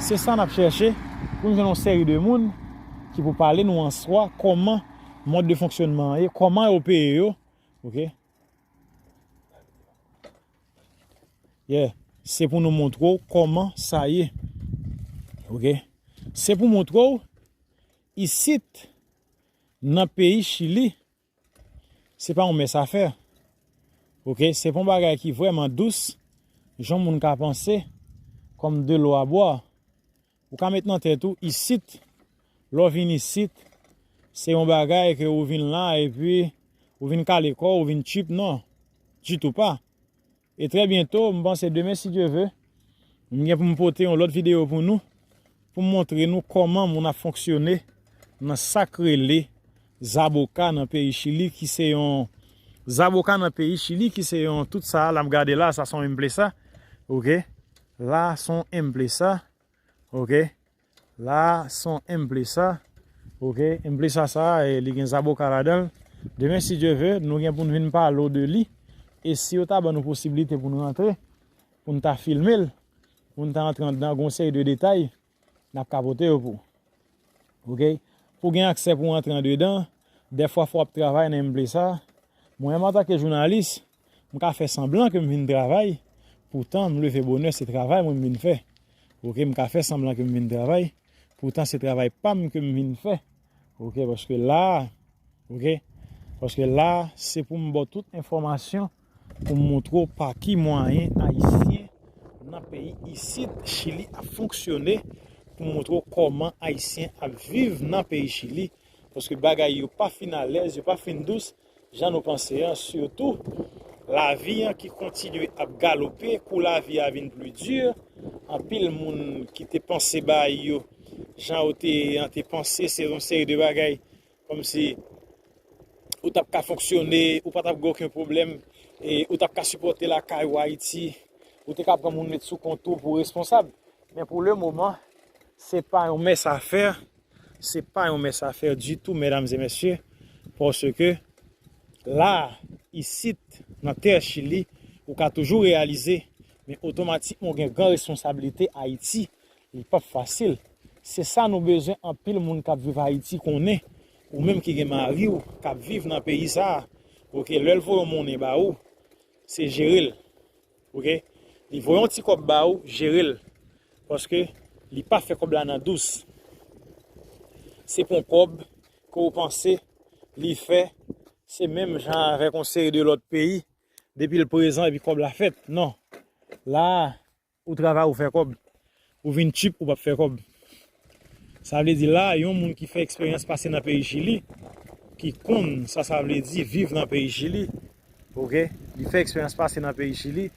se sa n ap chèche, pou n jwenn yon seri de moun ki pou pale nou an swa kòman mòd de fonksyònman an ye, kòman yo peye yo. Oke? Yeah. Se pou nou montre w kòman sa ye. Oke? Se pou montre w, isit, nan peyi Chili, se pa yon mès afè. Oke? Se pa yon bagay ki vrèman dous, jan moun ka panse, kòm de lo a bwa. Ou ka met nan tèt ou, isit, lè w vin isit, se yon bagay ke ou vin la, epi ou vin kale kò w, ou vin cheap, non. Ditou pa. E trè byento, m panse demen, si Dye ve, m gen pou m pote yon lòt videyo pou nou, pou m montre nou kòman moun ap fonksyone nan sa k rele zaboka nan peyi Chili, ki se yon, zaboka nan peyi Chili, ki se yon, tout sa a, la m gade la, sa se yon empresa, oke? La, se yon emplesa. Ok. La, se yon emplesa. Ok. Emplesa sa, e, li gen zaboka ladan l. Demen, si Dye ve, nou gen pou n vin pale w de li. E si yo ta ban nou posiblite pou n rantre, pou n ta filme l, pou n ta antre anndan, gen yon seri de detay, n ap ka pote yo pou ou. Ok? Pou gen aksè pou w antre andedan, dèfwa fò w ap travay nan emplesa. Mwen menm, antanke jounalis, m ka fè sanblan ke m vin travay, poutan m leve bonè, se travay mwen m vin fè. Ok? M ka fè sanblan ke m vin travay, poutan se travay pa m ke m vin fè. Ok? Paske la, Ok? Paske la, se pou m ba w tout enfòmasyon, pou m montre w pa ki mwayen Ayisyen nan peyi isit, Chili, ap fonksyone, pou m montre w kòman Ayisyen ap viv nan peyi Chili. Paske bagay yo pa fin alèz, yo pa fin dous, jan nou panse an, sitou lavi an ki kontinye ap galope, kou lavi a vin pli di, anpil moun ki te panse bagay yo, jan yo te, te panse, se yon seri de bagay kòmsi ou t ap ka fonksyone, ou pa t ap gen okenn pwoblèm, e ou t ap ka sipòte lakay ou Ayiti, ou te ka pran moun met sou kont ou pou responsab. Men pou le moman, se pa yon mès a fè, se pa yon mès a fè ditou, medam e mesye, paske la, isit, nan tè Chili, ou ka toujou reyalize, men otomatikman ou gen gran responsablite Ayiti, li p ap fasil. Se sa nou bezwen anpil moun k ap viv Ayiti konnen, ou menm ki gen mari w k ap viv nan peyi sa a. Ok, lè l voye yon monnen ba ou, se jere l. Ok? Li voye yon ti kòb ba ou, jere l. Paske li pa fè kòb la nan dous. Se pa yon kòb ke w panse li fè, se menm jan avèk yon seri de lòt peyi, depi l prezan epi kòb la fèt. Non. La a, ou travay, ou fè kòb. Ou vin tchip, ou p ap fè kòb. Sa vle di la, yon moun ki fè eksperyans pase nan peyi Chili, ki konn sa sa vle di viv nan peyi Chili, ok? Li fè eksperyans pase nan peyi Chili,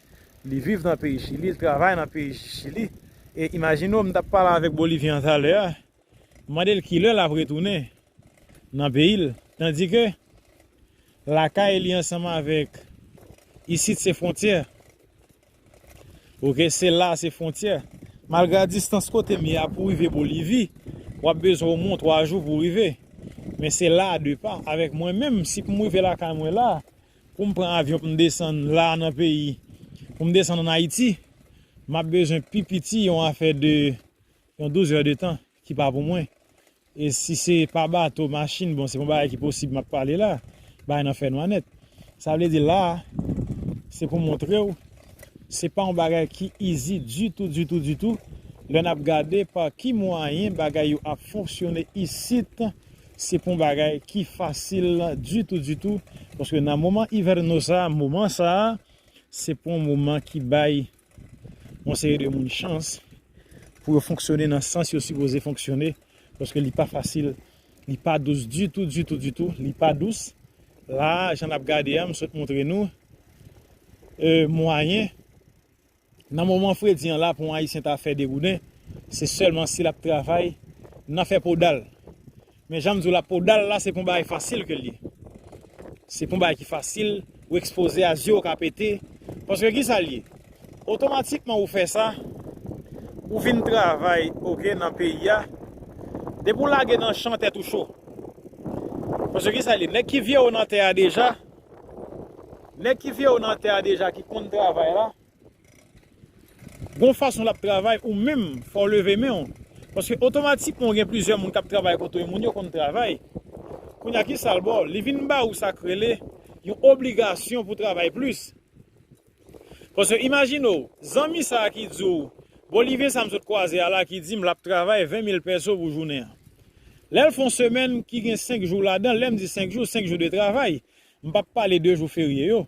li viv nan peyi Chili, li travay nan peyi Chili. E imajine w, m t ap pale avèk Bolivyen an talè a, m mande l kilè l ap retounen nan peyi l, tandike lakay li ansanm avèk isit se fwontyè. Ok, se la, se fwontyè. Malgre a distans kote m ye a pou rive Bolivi, w ap bezwen omwen twa jou pou rive. Men se la a de pa. Avèk mwen menm, si pou m rive lakay mwen la, pou m pran avyon pou m desann la nan peyi, pou m desann ann Ayiti, m ap bezwen pi piti yon afè de yon douz è de tan ki pa pou mwen. E si se pa bato, machin, bon, se pa yon bagay ki posib m ap pale la, bagay nan fènwa nèt. Sa vle di la, se pou montre w, se pa yon bagay ki izi ditou, ditou, ditou. Lè n ap gade pa ki mwayen bagay yo ap fonksyone isit, se pa yon bagay ki fasil ditou, ditou. Paske nan moman ivèno sa, moman sa, se pa yon moman ki bay yon seri de moun chans pou yo fonksyone nan sans yo sipoze fonksyone, paske li pa fasil, li pa dous ditou, ditou, ditou, li pa dous. La, jan n ap gade a, m sot montre nou, e, mwayen. Nan moman fredi an la, pou yon Ayisyen ta fè degouden, se sèlman si l ap travay nan fè podal. Men jan m di w la, podal la, se pa yon bagay fasil ke l ye. Se pa yon bagay ki fasil, ou ekspoze a, zye w ka pete. Paske ki sa l ye? Otomatikman ou fè sa, ou vin travay, ok, nan peyi a. Depi w lage nan chan, tèt ou cho. Paske ki sa l ye? Nèg ki vye yo nan tè a deja, nèg ki vye yo nan tè a deja, ki konn travay la, gon fason l ap travay, ou menm, fò w leve men w. Paske otomatikman, w gen plizyè moun k ap travay kote w, e moun yo konn travay. Kounye a, ki sa l ba w? Li vin ba ou sa k rele yon obligasyon pou travay plis. Paske imajine w, zanmi sa a ki di w, Bolivyen sa m sot kwaze a la ki di m l ap travay ven mil pèso pou jounen an. Lè l fè yon semèn ki gen senk jou ladan l, lè m di senk jou, senk jou de travay, m p ap pale de jou ferye yo.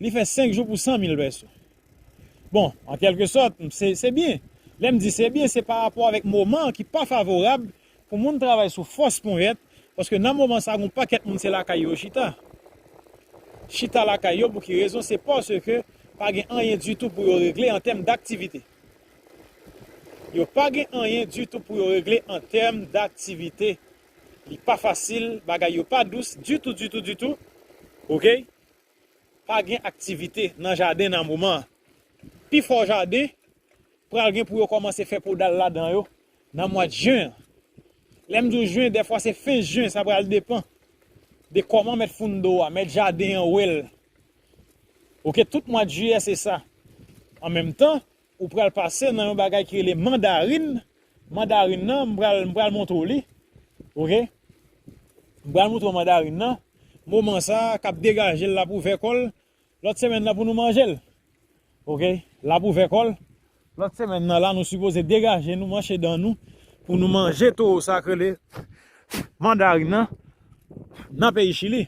Li fè senk jou pou san mil pèso. Bon, an kèlke sòt, se, se byen. Lè m di se byen, se pa rapò avèk moman an ki pa favorab pou moun travay sou fòs ponyèt, paske nan moman sa, gon pakèt moun se lakay yo chita. Chita lakay yo pou ki rezon? Se paske pa gen anyen ditou pou yo regle an tèm daktivite. Yo pa gen anyen ditou pou yo regle an tèm daktivite. Li pa fasil, bagay yo pa dous ditou, ditou, ditou. Ok? Pa gen aktivite nan jaden nan moman an. Pifò jaden, pral gen pou yo kòmanse fè podal ladan yo nan mwa jen an. Lè m di w jen, dèfwa se fen jen, sa pral depann de kòman mèt foun do a, mèt jaden an wè l. Oke, tout mwa jiyè se sa. An menm tan, ou pral pase nan yon bagay ki rele mandarin. Mandarin nan, m pral, m pral montre w li. Oke? M pral montre w mandarin nan. Moman sa, k ap degaje l, l ap ouvè kò l. Lòt semèn nan pou nou manje l. Oke? L ap ouvè kò l. Lòt semèn nan la, nou sipoze degaje nou, manche dan nou, pou nou manje towo sa k rele mandarin nan, nan peyi Chili.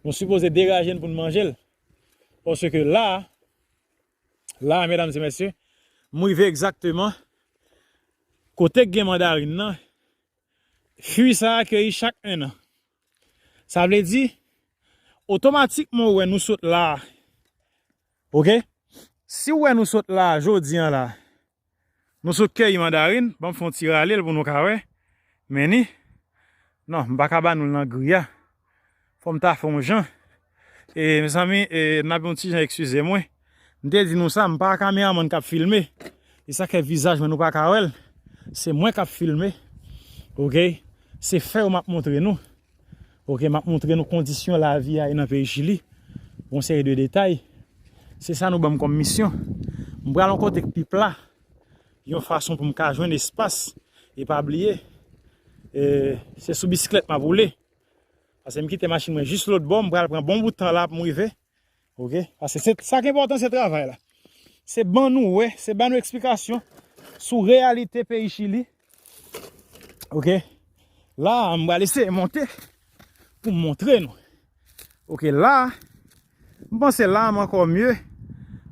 Nou sipoze degaje n pou n manje l. Paske la, la, medam e mesye, m rive egzakteman kote k gen mandarin nan. Fwi sa a keyi chak en an. Sa vle di, otomatikman ou wè nou sot la a. Oke? Si w wè nou sot la a jodi an la, nou sot keyi mandarin, ban m fè yon ti rale l pou nou ka wè. Men ni, non, m pa ka ba nou l nan gri a. Fò m ta fè yon jan. E, mezanmi, e, n ap yon ti jan eskize mwen. M te di nou sa, m pa kameramann k ap filme. E sa k fè vizaj mwen nou pa ka wè l. Se mwen k ap filme. Oke? Se fè yo m ap montre nou. Oke, m ap montre nou kondisyon lavi a ye nan peyi Chili. Yon seri de detay. Se sa nou ban m kòm misyon. M pral yon kote k pi pla. Yon fason pou m ka jwenn espas. E pa bliye, e, se sou bisiklèt m ap woule. Paske m kite machin mwen jis lòt bò, m pral pran bon bout tan la pou m rive. Oke? Paske se, sa k enpòtan, se travay la. Se ban nou wè, se ban nou eksplikasyon sou reyalite peyi Chili. Oke? La, m pral eseye monte pou m montre nou. Oke, la, m panse la, m ankò mye.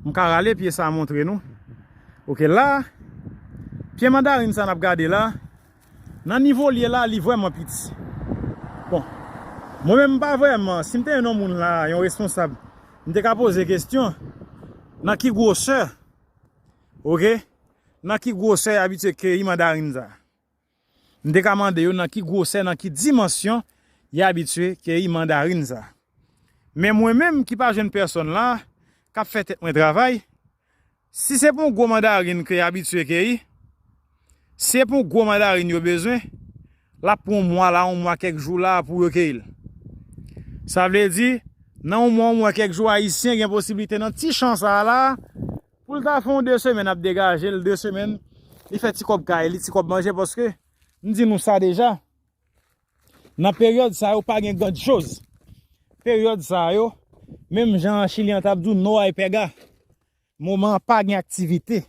M ka rale pye sa montre nou. Oke, la, pye mandarin sa n ap gade la, nan nivo l ye la, li vrèman piti. Bon, mwen menm m pa vrèman, si m te yon moun la, yon responsab, m te ka poze kesyon, nan ki gwosè, oke, nan ki gwosè y abitye keyi mandarin sa? M te ka mande yo nan ki gwosè, nan ki dimansyon y abitye keyi mandarin sa. Men mwen menm ki pa jwenn pèsòn la, k ap fè tèt mwen travay, si se pou yon gwo mandarin ke y abitye keyi, si se pou yon gwo mandarin yo bezwen, l ap pran yon mwa la, yon mwa kèk jou la pou yo keyi l. Sa vle di, nan yon mwa, yon mwa kèk jou, Ayisyen gen posiblite nan ti chan sa a la, pou l ta fè yon de semèn ap degaje l, de semèn, li fè ti kòb kay li, ti kòb manje, paske m di nou sa deja, nan peryòd sa yo pa gen gran choz. Peryòd sa yo, menm jan Chilyen an t ap di w, no hay pega. Moman an pa gen aktivite.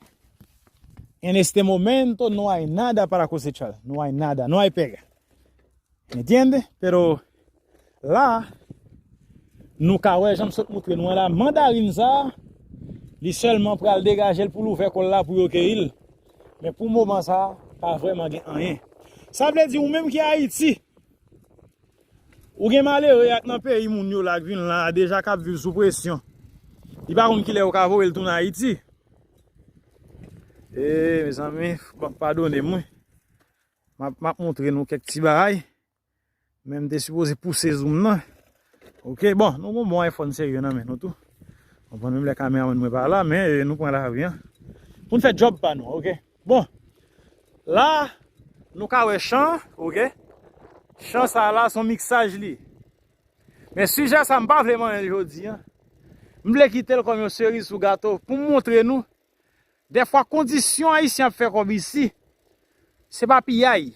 En este momento no hay nada para cosechar. No hay nada, no hay pega. Entiende? Pero la, nou ka wè jan m sot montre nou an la, mandarin sa, li sèlman pral degaje l pou l ouvè kò l la pou yo keyi l. Men pou moman sa, pa vrèman gen anyen. Sa vle di ou menm ki Ayiti, ou gen malere ak nan peyi moun yo la k vin la deja k ap viv sou presyon. Li pa konn kilè yo ka voye l tounen Ayiti. E, mezanmi, pa-, padone m wi. M ap, m ap montre nou kèk ti bagay. Men m te sipoze pouse zoom nan. Oke, bon, nou gon bon iPhone serye nan men nou tou. Konprann, menm lè kameramann mwen pa la, men, e, nou pran lari an. Pou n fè djòb pa nou, oke. Bon, la, nou ka wè chan, oke. Chan sa la, se yon miksaj li. Men sijè sa, m pa vle manyen l jodi an. M vle kite l kòm yon seriz sou gato pou m montre nou dèfwa kondisyon Ayisyen ap fè kòb isi, se pa piyay.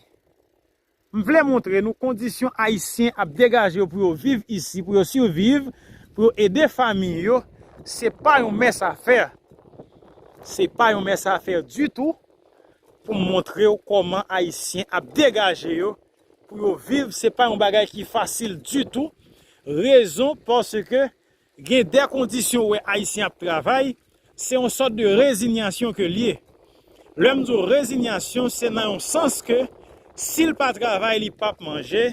M vle montre nou kondisyon Ayisyen ap degaje yo pou yo viv isi, pou yo siviv, pou yo ede fanmi yo. Se pa yon mès afè. Se pa yon mès afè ditou pou m montre w kòman Ayisyen ap degaje yo pou yo viv. Se pa yon bagay ki fasil ditou. Rezon, paske gen de kondisyon ou wè Ayisyen ap travay, se yon sòt de rezinyasyon ke l ye. Lè m di w rezinyasyon, se nan yon sans ke si l pa travay, li p ap manje.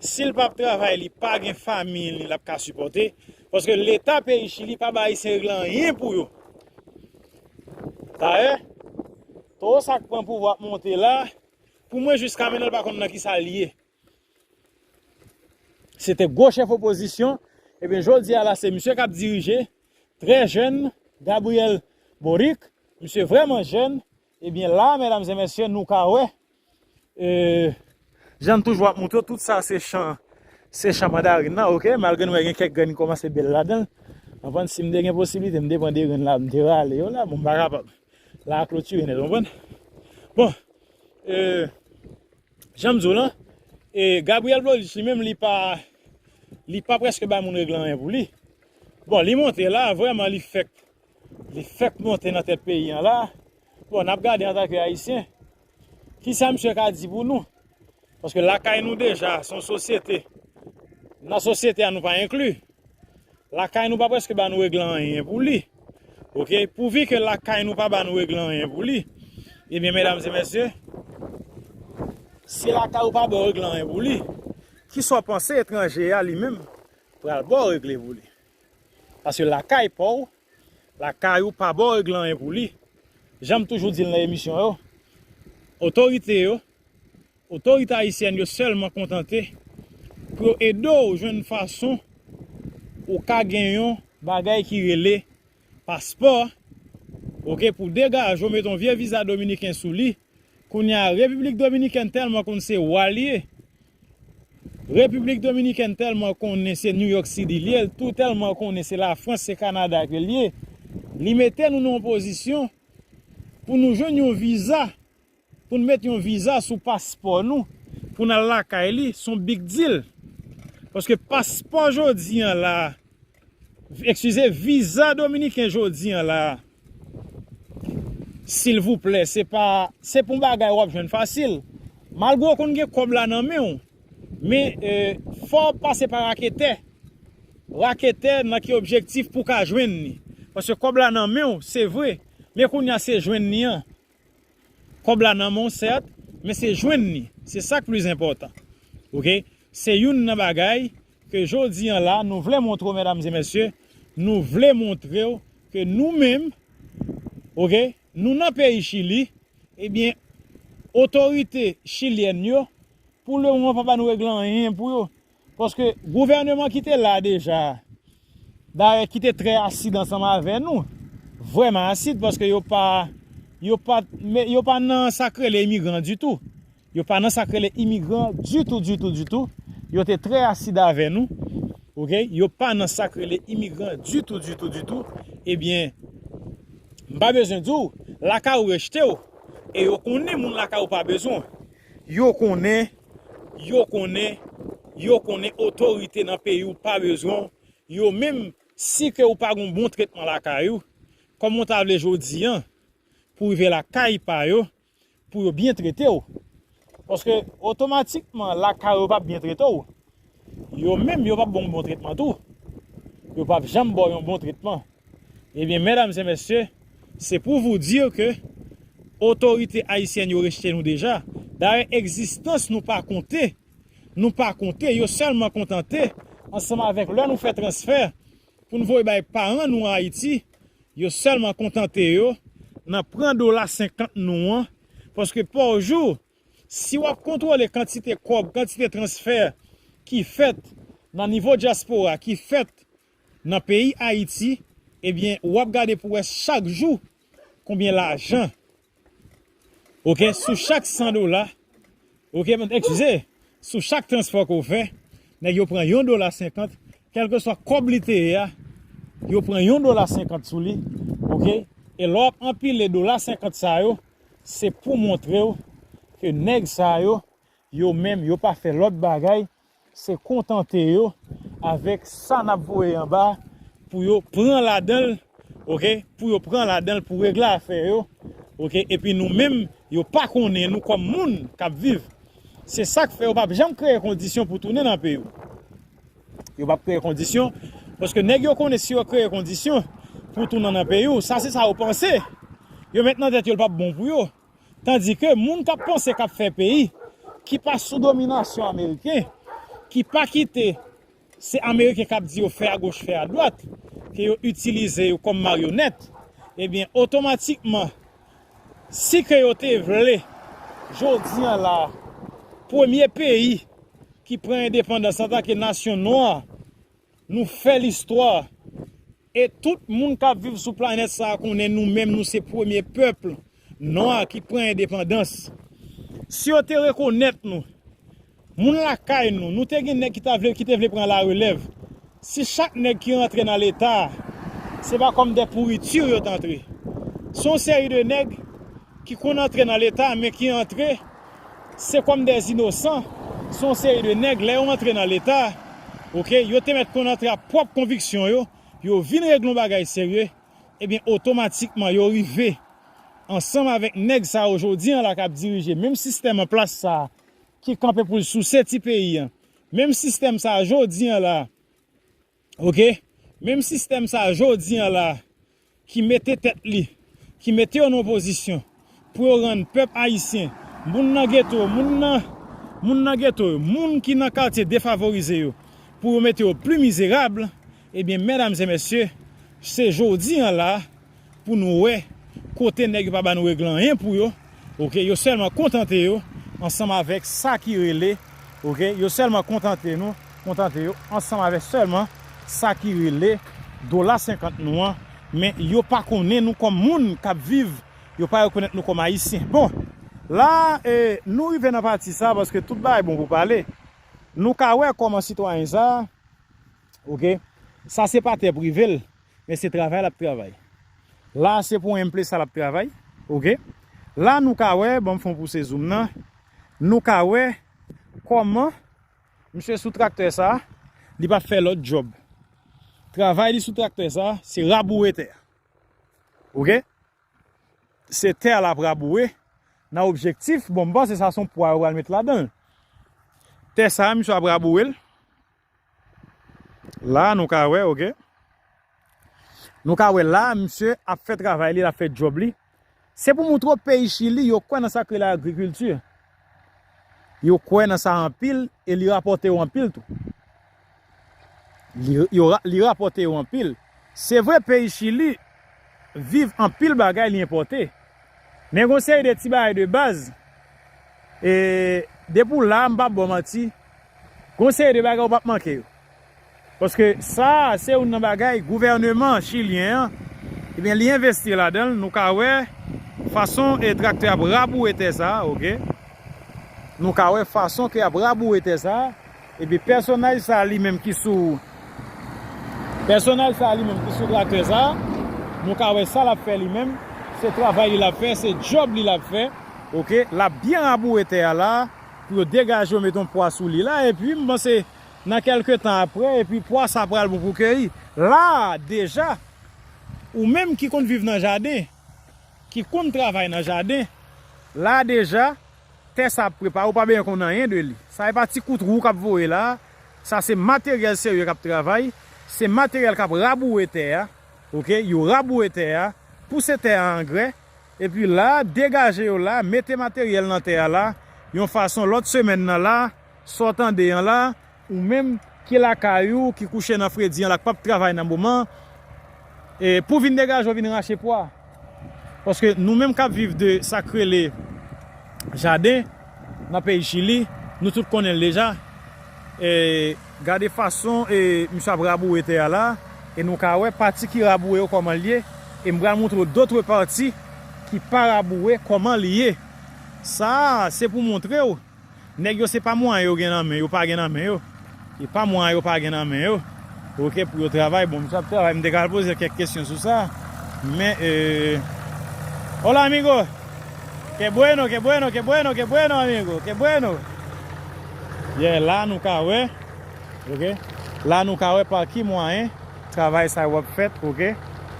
Si l p ap travay, li pa gen fanmi li l ap ka sipòte. Paske Leta peyi Chili pa bay Ayisyen regle anyen pou yo. Dayè, towo sa k pran pouvwa ap monte la, pou mwen jiska mentnan l pa konn nan kisa l ye. Se te gwo chèf opozisyon, ebyen jodi a la se misye k ap dirije, trè jèn, Gabriel Boric, Misye vrèman jèn. Ebyen la, medam e mesye, nou ka wè, e, jan m toujou ap montre w, tout sa se chan, se chan mandarin nan, oke? Malgre nou wè gen kèk grenn ki kòmanse bèl ladan l. Konprann, si m te gen posiblite, m te pran de grenn la, m te rale yo la, bon, m pa kapab. La klotire nèt, konprann? Bon, e, jan m di w lan, e, Gabriel Boric li menm, li pa, li pa prèske bay moun regle anyen pou li. Bon, li monte la, vrèman, li fèk, li fèk monte nan tèt peyi an la. Bon, n ap gade antanke Ayisyen, kisa misye ka di pou nou? Paske lakay nou deja, se yon sosyete. Nan sosyete a, nou pa enkli. Lakay nou pa prèske ba nou regle anyen pou li. Oke? Pouvi ke lakay nou pa ba nou regle anyen pou li, ebyen, medam e mesye, si lakay ou pa ba w regle anyen pou li, kisa w panse etranje a li menm pral ba w regle pou li? Paske lakay pa w, lakay ou pa ba w regle anyen pou li. Jan m toujou di l nan emisyon yo, otorite yo, otorite ayisyèn yo sèlman kontante pou yo ede w jwenn fason ou ka gen yon bagay ki rele paspò, oke, pou degaje w, mete yon vye viza dominiken sou li. Kounye a, Repiblik Dominikèn tèlman konn se wa l ye, Repiblik Dominikèn tèlman konnen se New York City l ye, l tou tèlman konnen se Lafrans, se Kanada ke l ye, li mete nou nan yon pozisyon pou nou jwenn yon viza, pou n met yon viza sou paspò nou, pou n al lakay li, se yon big deal. Paske paspò jodi an la, eskize, viza dominiken jodi an la, silvouplè, se pa, se pa yon bagay w ap jwenn fasil. Malgre w konn gen kòb la nan men w, men, e, fò w pase pa raketè. Raketè nan ki objektif pou w ka jwenn li. Paske kòb la nan men w, se vre. Men kounye a se jwenn li an. Kòb la nan men w, sèt, men se jwenn li. Se sa k plis enpòtan. Oke? Se youn nan bagay ke jodi an la, nou vle montre w, medam e mesye, nou vle montre w ke nou menm, oke, nou nan peyi Chili, ebyen, otorite chilyèn yo, pou lemoman pa ba nou regle anyen pou yo. Paske gouvèneman ki te la deja, dayè ki te trè asid ansanm avè nou, vrèman asid, paske yo pa, yo pa, men yo pa nan sa k rele imigran ditou. Yo pa nan sa k rele imigran ditou, ditou, ditou. Yo te trè asid avè nou. Oke? Yo pa nan sa k rele imigran ditou, ditou, ditou. Ebyen, m pa bezwen di w, lakay ou rejte w. E yo konnen moun lakay ou pa bezwen w. Yo konnen, yo konnen, yo konnen otorite nan peyi w pa bezwen w. Yo menm, si ke ou pa gen yon bon tretman lakay ou, kòman w ta vle jodi an, pou rive lakay pa yo, pou yo byen trete w? Paske otomatikman, lakay yo p ap byen trete w. Yo menm, yo p ap ba w bon tretman tou. Yo p ap janm ba w yon bon tretman. Ebyen, medam e mesye, se pou vous dire ke otorite ayisyèn yo rejte nou deja. Dayè, egzistans nou pa konte. Nou pa konte, yo sèlman kontante, ansanm avèk lè nou fè transfè, pou n voye bay paran nou an Ayiti, yo sèlman kontante yo nan pran dola senkant nou an, paske pa jou, si w ap kontwole kantite kòb, kantite transfè ki fèt nan nivo dyaspora, ki fèt nan peyi Ayiti, ebyen, w ap gade pou wè chak jou konbyen lajan. Oke, sou chak san dola, oke, eskize, sou chak transfè ke w fè, nèg yo pran yon dola senkant, kèlkeswa kòb li te ye a, yo pran yon dola senkant sou li, oke? E lè w ap anpile dola senkant sa yo, se pou montre w ke nèg sa yo, yo menm, yo pa fè lòt bagay, se kontante yo avèk sa n ap voye anba pou yo pran ladan l, oke? Pou yo pran ladan l pou regle afè yo, oke? Epi nou menm, yo pa konnen nou kòm moun k ap viv. Se sa k fè yo p ap janm kreye kondisyon pou tounen nan peyi w. Yo p ap kreye kondisyon, paske nèg yo konnen si yo kreye kondisyon pou tounen nan peyi w, sa se sa yo panse. Yo met nan tèt yo l p ap bon pou yo. Tandike moun k ap panse k ap fè peyi, ki pa sou dominasyon ameriken, ki pa kite se ameriken k ap di yo fè agoch, fè adwat, ke yo itilize yo kòm maryonèt, ebyen, otomatikman, si ke yo te vle, jodi an la, premye peyi ki pran endepandans antanke nasyon nwa, nou fè listwa, E tout moun k ap viv sou planèt sa a konnen nou menm, nou se premye pèp nwa ki pran endepandans. Si yo te rekonèt nou, moun lakay nou, nou te gen nèg ki ta vle, ki te vle pran larelèv. Si chak nèg ki rantre nan Leta a, se pa kòm de pouriti yo t antre. Se yon seri de nèg ki konn antre nan Leta, men ki antre, se kòm de inosan. Se yon seri de nèg, lè yo antre nan Leta, oke, yo te mèt konn antre ak pwòp konviksyon yo, yo vin regle yon bagay serye, ebyen, otomatikman, yo rive ansanm avèk nèg sa yo jodi an la k ap dirije menm sistèm an plas sa a, ki kanpe pou l souse ti peyi an. Menm sistèm sa a jodi an la, oke? Menm sistèm sa a jodi an la, ki mete tèt li, ki mete yo nan opozisyon, pou yo rann pèp ayisyen, moun nan geto, moun nan, moun nan geto yo, moun ki nan katye defavorize yo, pou yo mete yo pli mizerab, ebyen, medam e mesye, se jodi an la, pou nou wè kote nèg yo pa ba nou regle anyen pou yo, oke, yo sèlman kontante yo ansanm avèk sa ki rele, oke, yo sèlman kontante nou, kontante yo ansanm avèk sèlman sa ki rele dola senkant nou an, men yo pa konnen nou kòm moun k ap viv, yo pa rekonèt nou kòm ayisyen. Bon, la, e, nou rive nan pati sa, paske tout bagay bon pou pale. Nou ka wè kòman sitwayen sa, oke, sa se pa tè prive l, men se travay l ap travay. La, se pou enplesa l ap travay, oke. La, nou ka wè, ban m fè yon pouse zoom nan, nou ka wè kòman misye sou traktè sa, li p ap fè lòt djòb. Travay li sou traktè sa, se raboure tè a. Oke? Se tè a l ap raboure nan objektif, bon, m panse sa se yon pwa yo pral met ladan l. Tè sa, misye ap raboure l. La, nou ka wè, oke? Nou ka wè la, misye ap fè travay li, l ap fè djòb li. Se pou montre w peyi Chili, yo kwè nan sa k rele agrikilti. Yo kwè nan sa anpil e li rapòte yo anpil tou. Li, yo ra-, li rapòte yo anpil. Se vre, peyi Chili viv anpil bagay li enpòte. Men gon seri de ti bagay de baz, e depi w la, m p ap ba w manti, gon seri de bagay ou p ap manke yo. Paske sa a, se youn nan bagay gouvèneman chilyen an, ebyen, li envesti ladan l. Nou ka wè fason e traktè ap raboure tè sa a, oke? Nou ka wè fason ke y ap raboure tè sa a. Epi pèsonaj sa a li menm ki sou, pèsonaj sa a li menm ki sou traktè sa a, nou ka wè sa l ap fè li menm, se travay li l ap fè, se djòb li l ap fè, oke? L ap byen raboure tè a la, pou yo degaje yo, mete yon pwa sou li la, epi m panse nan kèlke tan apre, epi pwa sa pral bon pou keyi. La a, deja, ou menm ki konn viv nan jaden, ki konn travay nan jaden, la a deja, tè sa ap prepare, ou pa bezwen konn anyen de li. Sa e pa ti kout wou k ap voye la a, sa se materyèl serye k ap travay, se materyèl k ap raboure tè a, oke, yo raboure tè a, pouse tè a angrè, epi la, degaje yo la, mete materyèl nan tè a la, yon fason lòt semèn nan la, sa w tande an la, ou menm ki lakay ou, ki kouche nan fredi an la, k p ap travay nan moman, e pou vin degaje w, vin rache pwa. Paske nou menm k ap viv de sa k rele jaden nan peyi Chili, nou tout konnen l deja. E gade fason e misye ap raboure tè a la, e nou ka wè pati ki raboure yo kòman l ye, e m pral montre w dotre pati ki pa raboure kòman l ye. Sa a, se pou montre w. Nèg yo se pa mwayen yo gen nan men, yo pa gen nan men yo. E pa mwayen yo pa gen nan men yo. Oke, pou yo travay, bon, misye ap travay, m te ka al poze l kèk kesyon sou sa. Men, e, hola, amigo. Qué bueno, qué bueno, qué bueno, qué bueno, amigo. Qué bueno. Yeah, la nou ka wè. Oke. La nou ka wè pa ki mwayen travay sa yo ap fèt, oke.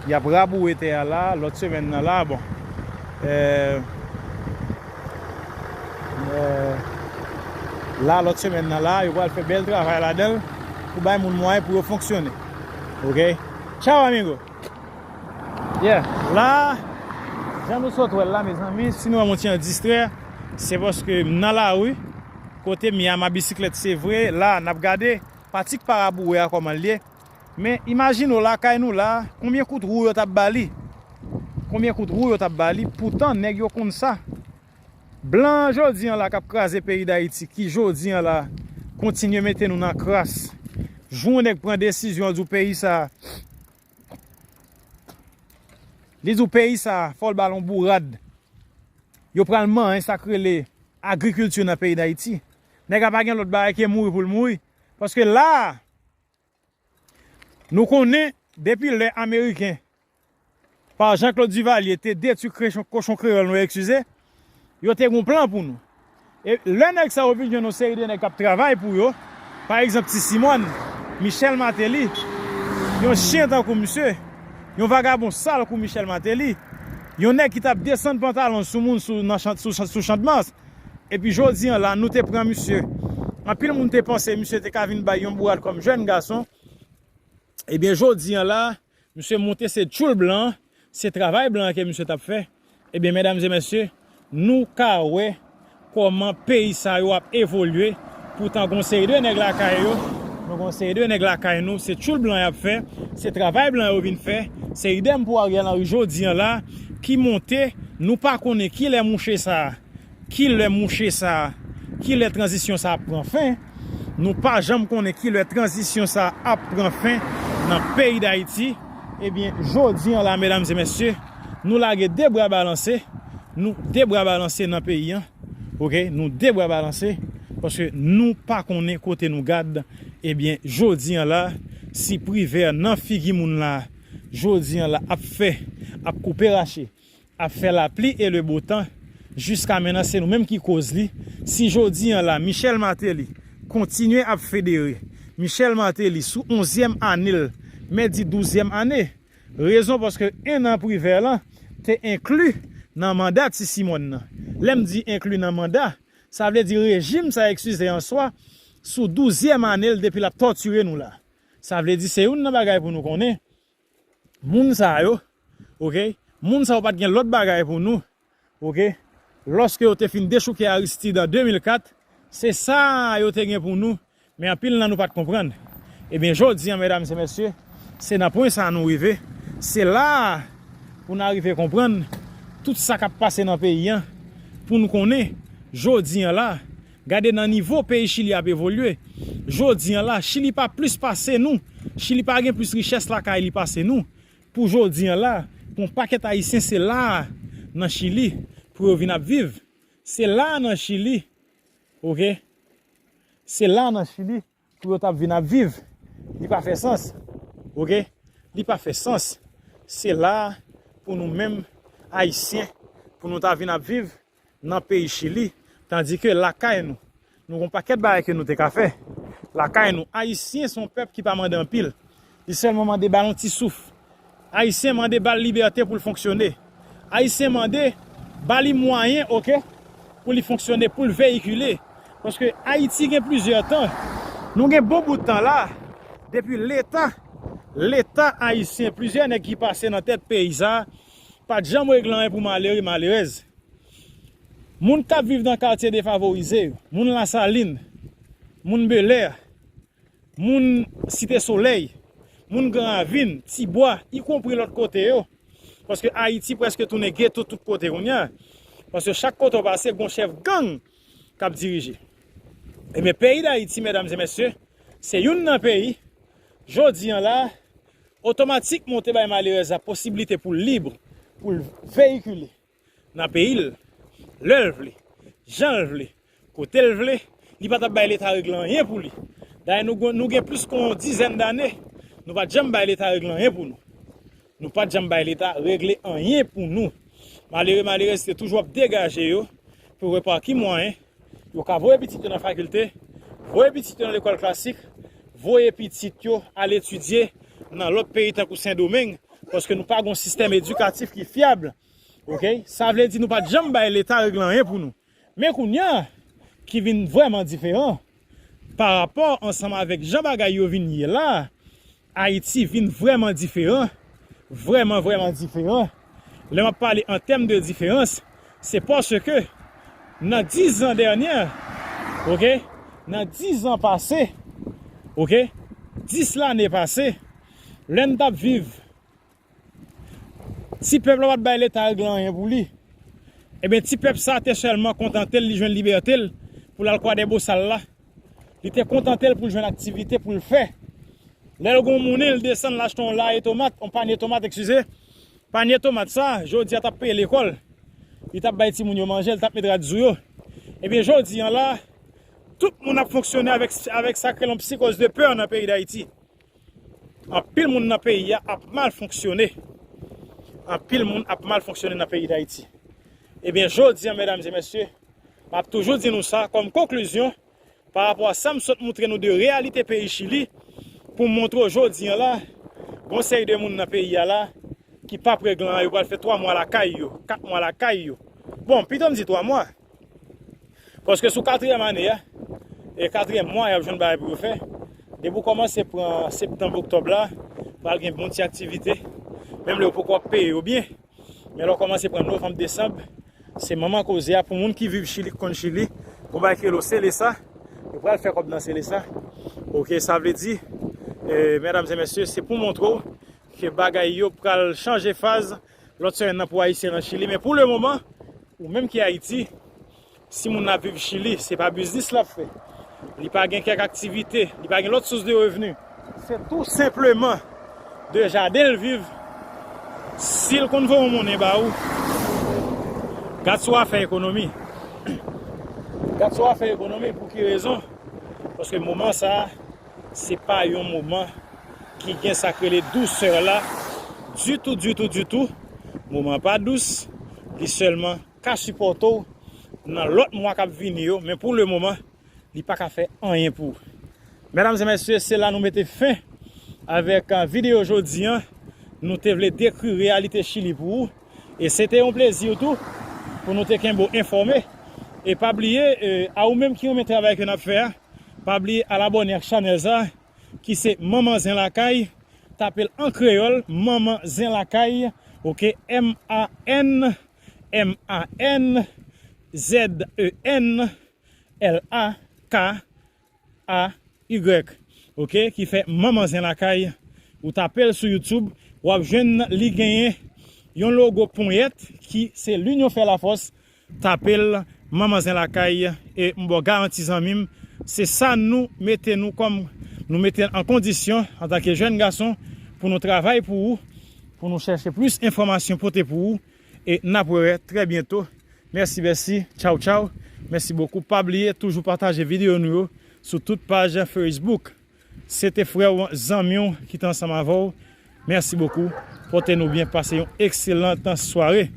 Y ap raboure tè a la, lòt semèn nan la, bon. Eh, eh, la, lòt semèn nan la, yo pral fè bèl travay ladan l pou bay moun mwayen pou yo fonksyone. Oke. Ciao, amigo. Yeah, la, jan nou sot wè l la, mezanmi, si nou wè m on ti jan distrè, se paske m nan lari, kote m ye a, m a bisiklèt, se vre, la, n ap gade, pati k pa raboure a kòman l ye. Men, imajine w lakay nou la, konbyen kout wou yo t ap ba li? Konbyen kout wou yo t ap ba li? Poutan, nèg yo konn sa. Blan jodi an la k ap kraze peyi Dayiti, ki jodi an la kontinye mete nou nan kras. Jou yon nèg pran desizyon, di w peyi sa, Li di w peyi sa a, fò l ba l yon bourad. Yo pral manyen sa k rele agrikilti nan peyi Dayiti. Nèg la pa gen lòt bagay ke mouri pou l mouri. Paske la a, nou konnen depi lè Ameriken, pa Jean Claude Duvalier, te detwi kochon, kochon kreyòl nou, eskize, yo te gon plan pou nou. E lè nèg sa yo vin jwenn yon seri de nèg k ap travay pou yo, pa egzanp Ti Simòn, Michel Martelly, yon chen tankou misye, yon vagabon sal kou Michel Martelly, yon nèg ki t ap desann pantalon sou moun sou, nan chan, sou, chan, sou Chandmas. Epi jodi an la, nou te pran misye. Anpil moun te panse misye te ka vin bay yon bourad kòm jèn gason. Ebyen, jodi an la, misye monte se tchoul blan, se travay blan ke misye t ap fè. Ebyen, medam e mesye, nou ka wè kòman peyi sa yo ap evolye. Poutan, gon seri de nèg lakay yo, nou gon seri de nèg lakay nou, se tchoul blan y ap fè, se travay blan yo vin fè. Se idèm pou Ariel Henry jodi an la, ki monte, nou pa konnen kilè mouche sa a. Kilè mouche sa a, kilè tranzisyon sa a ap pran fen? Nou pa janm konnen kilè tranzisyon sa a ap pran fen nan peyi Dayiti. Ebyen, jodi an la, medam e mesye, nou lage de bra balanse, nou de bra balanse nan peyi an. Oke, nou de bra balanse, paske nou pa konnen kote nou gad. Ebyen, jodi an la, si Privè nan figi moun la, jodi an la, ap fè, ap koupe rache, ap fè lapli e le bo tan, jiska mennan se nou menm ki koz li. Si jodi an la, Michel Martelly kontinye ap federe, Michel Martelly sou onzyèm ane l, mèt di douzyèm ane. Rezon paske en an Privè lan te enkli nan manda Ti Simòn nan. Lè m di enkli nan manda, sa vle di rejim sa, eskize an swa, sou douzyèm ane l depi l ap tòtire nou la. Sa vle di se youn nan bagay pou nou konnen, moun sa yo, oke, moun sa yo pa t gen lòt bagay pou nou, oke, lòske yo te fin dechouke Aristide an de mil kat, se sa yo te gen pou nou, men anpil nan nou pa t konprann. Ebyen, jodi an, medam e mesye, se nan pwen sa a nou rive, se la a pou n arive konprann tout sa k ap pase nan peyi an, pou n konnen, jodi an la, gade nan nivo peyi Chili ap evolye. Jodi an la, Chili pa plis pase nou. Chili pa gen plis richès lakay li pase nou. Pou jodi an la, pou yon pakèt Ayisyen, se la a, nan Chili, pou yo vin ap viv. Se la a, nan Chili, oke? Se la a, nan Chili, pou yo t ap vin ap viv. Li pa fè sans, oke? Li pa fè sans. Se la a, pou nou menm, Ayisyen, pou nou ta vin ap viv nan peyi Chili, tandike lakay nou, nou gon pakèt bagay ke nou te ka fè. Lakay nou, Ayisyen se yon pèp ki pa mande anpil. Li sèlman mande ba l yon ti souf. Ayisyen mande ba l libète pou l fonksyone. Ayisyen mande ba li mwayen, oke, pou li fonksyone, pou l veyikile. Paske Ayiti gen plizyè tan. Nou gen bon bout tan la, depi Leta, Leta ayisyen, plizyè nèg ki pase nan tèt peyi sa a, pa t janm regle anyen pou malere, malerèz. Moun k ap viv nan katye defavorize yo, moun Lasalin, moun Belè, moun Site Solèy, moun Gran Ravin, Tibwa, ikonpri lòt kote yo. Paske Ayiti prèske tounen geto tout kote kounye a. Paske chak kote w pase, gon chèf gang k ap dirije. Ebyen, peyi Dayiti, medam e mesye, se youn nan peyi, jodi an la, otomatikman w te bay malerèz la posiblite pou l lib, pou l veyikile nan peyi l, lè l vle, jan l vle, kote l vle, li pa t ap bay Leta regle anyen pou li. Dayè, nou, gon- nou gen plis ke yon dizèn dane, nou pa t janm bay Leta regle anyen pou nou. Nou pa t janm bay Leta regle anyen pou nou. Malere, malerèz te toujou ap degaje yo pou wè pa ki mwayen yo ka voye pitit yo nan fakilte, voye pitit yo nan lekòl klasik, voye pitit yo al etidye nan lòt peyi tankou Sendomeng, paske nou pa gon sistèm edikatif ki fyab. Oke? Sa vle di nou pa t janm bay Leta regle anyen pou nou. Men kounye a, ki vin vrèman diferan, pa rapò ansanm avèk jan bagay yo vin ye la, Ayiti vin vrèman diferan, vrèman, vrèman diferan. Lè m ap pale an tèm de diferans, se paske nan diz an dènyè, oke, nan diz an pase, oke, dis lane pase, lè n t ap viv, ti pèp la pa t bay Leta regle anyen pou li. Ebyen, ti pèp sa te sèlman kontante l, li jwenn libète l pou l al Kwadèbosal la. Li te kontante l pou l jwenn aktivite pou l fè. Lè l gon mounen, l desann, l achte yon lare tomat, yon panye tomat, eskize, Panye tomat sa, jodi a t ap peye lekòl. Li t ap bay timoun yo manje, li t ap met rad sou yo. Ebyen, jodi an la, tout moun ap fonksyone avèk, avèk sa k rele yon psikoz de pè nan peyi Dayiti. Anpil moun nan peyi a ap mal fonksyone. Anpil moun ap mal fonksyone nan peyi Dayiti. Ebyen, jodi an, medam e mesye, m ap toujou di nou sa kòm konklizyon, pa rapò a sa m sot montre nou de reyalite peyi Chili, pou m montre w jodi an la, gon seri de moun nan peyi a la, ki p ap regle anyen, yo pral fè twa mwa lakay yo, kat mwa lakay yo. Bon, pito m di twa mwa. Paske sou katriyèm ane a, e katriyèm mwa, y ap jwenn bagay pou yo fè. Depi w kòmanse pran septanm, oktòb la, pral gen bon ti aktivite. Menm lè yo poko ap peye yo byen. Men lè w kòmanse pran novanm, desanm, se manman koze a pou moun ki viv Chili, ki konn Chili. Gon bagay ki rele Celesa. Yo pral fè kòb nan Celesa. Oke, sa vle di, e, medam e mesye, se pou montre w ke bagay yo pral chanje faz lòt semèn nan pou Ayisyen nan Chili. Men pou le moman, ou menm ki Ayiti, si moun nan ap viv Chili, se pa biznis l ap fè. Li pa gen kèk aktivite, li pa gen lòt sous de revni. Se tou senpleman de jaden l viv. Si l konn voye yon monnen ba ou, gad si w a fè ekonomi. Gad si w a fè ekonomi. Pou ki rezon? Paske moman sa a, se pa yon moman ki gen sa k rele dousè la ditou, ditou, ditou. Moman pa dous, li sèlman ka sipòte w nan lòt mwa k ap vini yo, men pou le moman, li pa ka fè anyen pou ou. Medam e mesye, se la nou mete fen avèk, a, videyo jodi an. Nou te vle dekri reyalite Chili pou ou. E se te yon plezi tou pou nou te kenbe w enfòme. E pa bliye, e, a ou menm ki renmen travay ke n ap fè a, pa bliye al abòne ak chanèl sa, ki se Manman Zen Lakay. Tape l an kreyòl, Manman Zen Lakay. Oke, M A N, M A N, Z E N, L A K A Y. Oke, ki fè Manman Zen Lakay. Ou tape l sou YouTube, w ap jwenn li genyen yon logo ponyèt ki se L'union fait la force. Tape l Manman Zen Lakay, e m ba w garanti, zanmi m, se sa nou mete nou kòm, nou mete an kondisyon antanke jèn gason pou nou travay pou ou, pou nou chèche plis enfòmasyon pote pou ou, e n ap wè trè byento. Mèsi, mèsi, tchaw, tchaw. Mèsi bokou. Pa bliye toujou pataje videyo nou yo sou tout paj Facebook. Se te frè w, zanmi w ki te ansanm avè w. Mèsi bokou. Pòte nou byen, pase yon ekselan sware.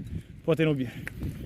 Pòte nou byen.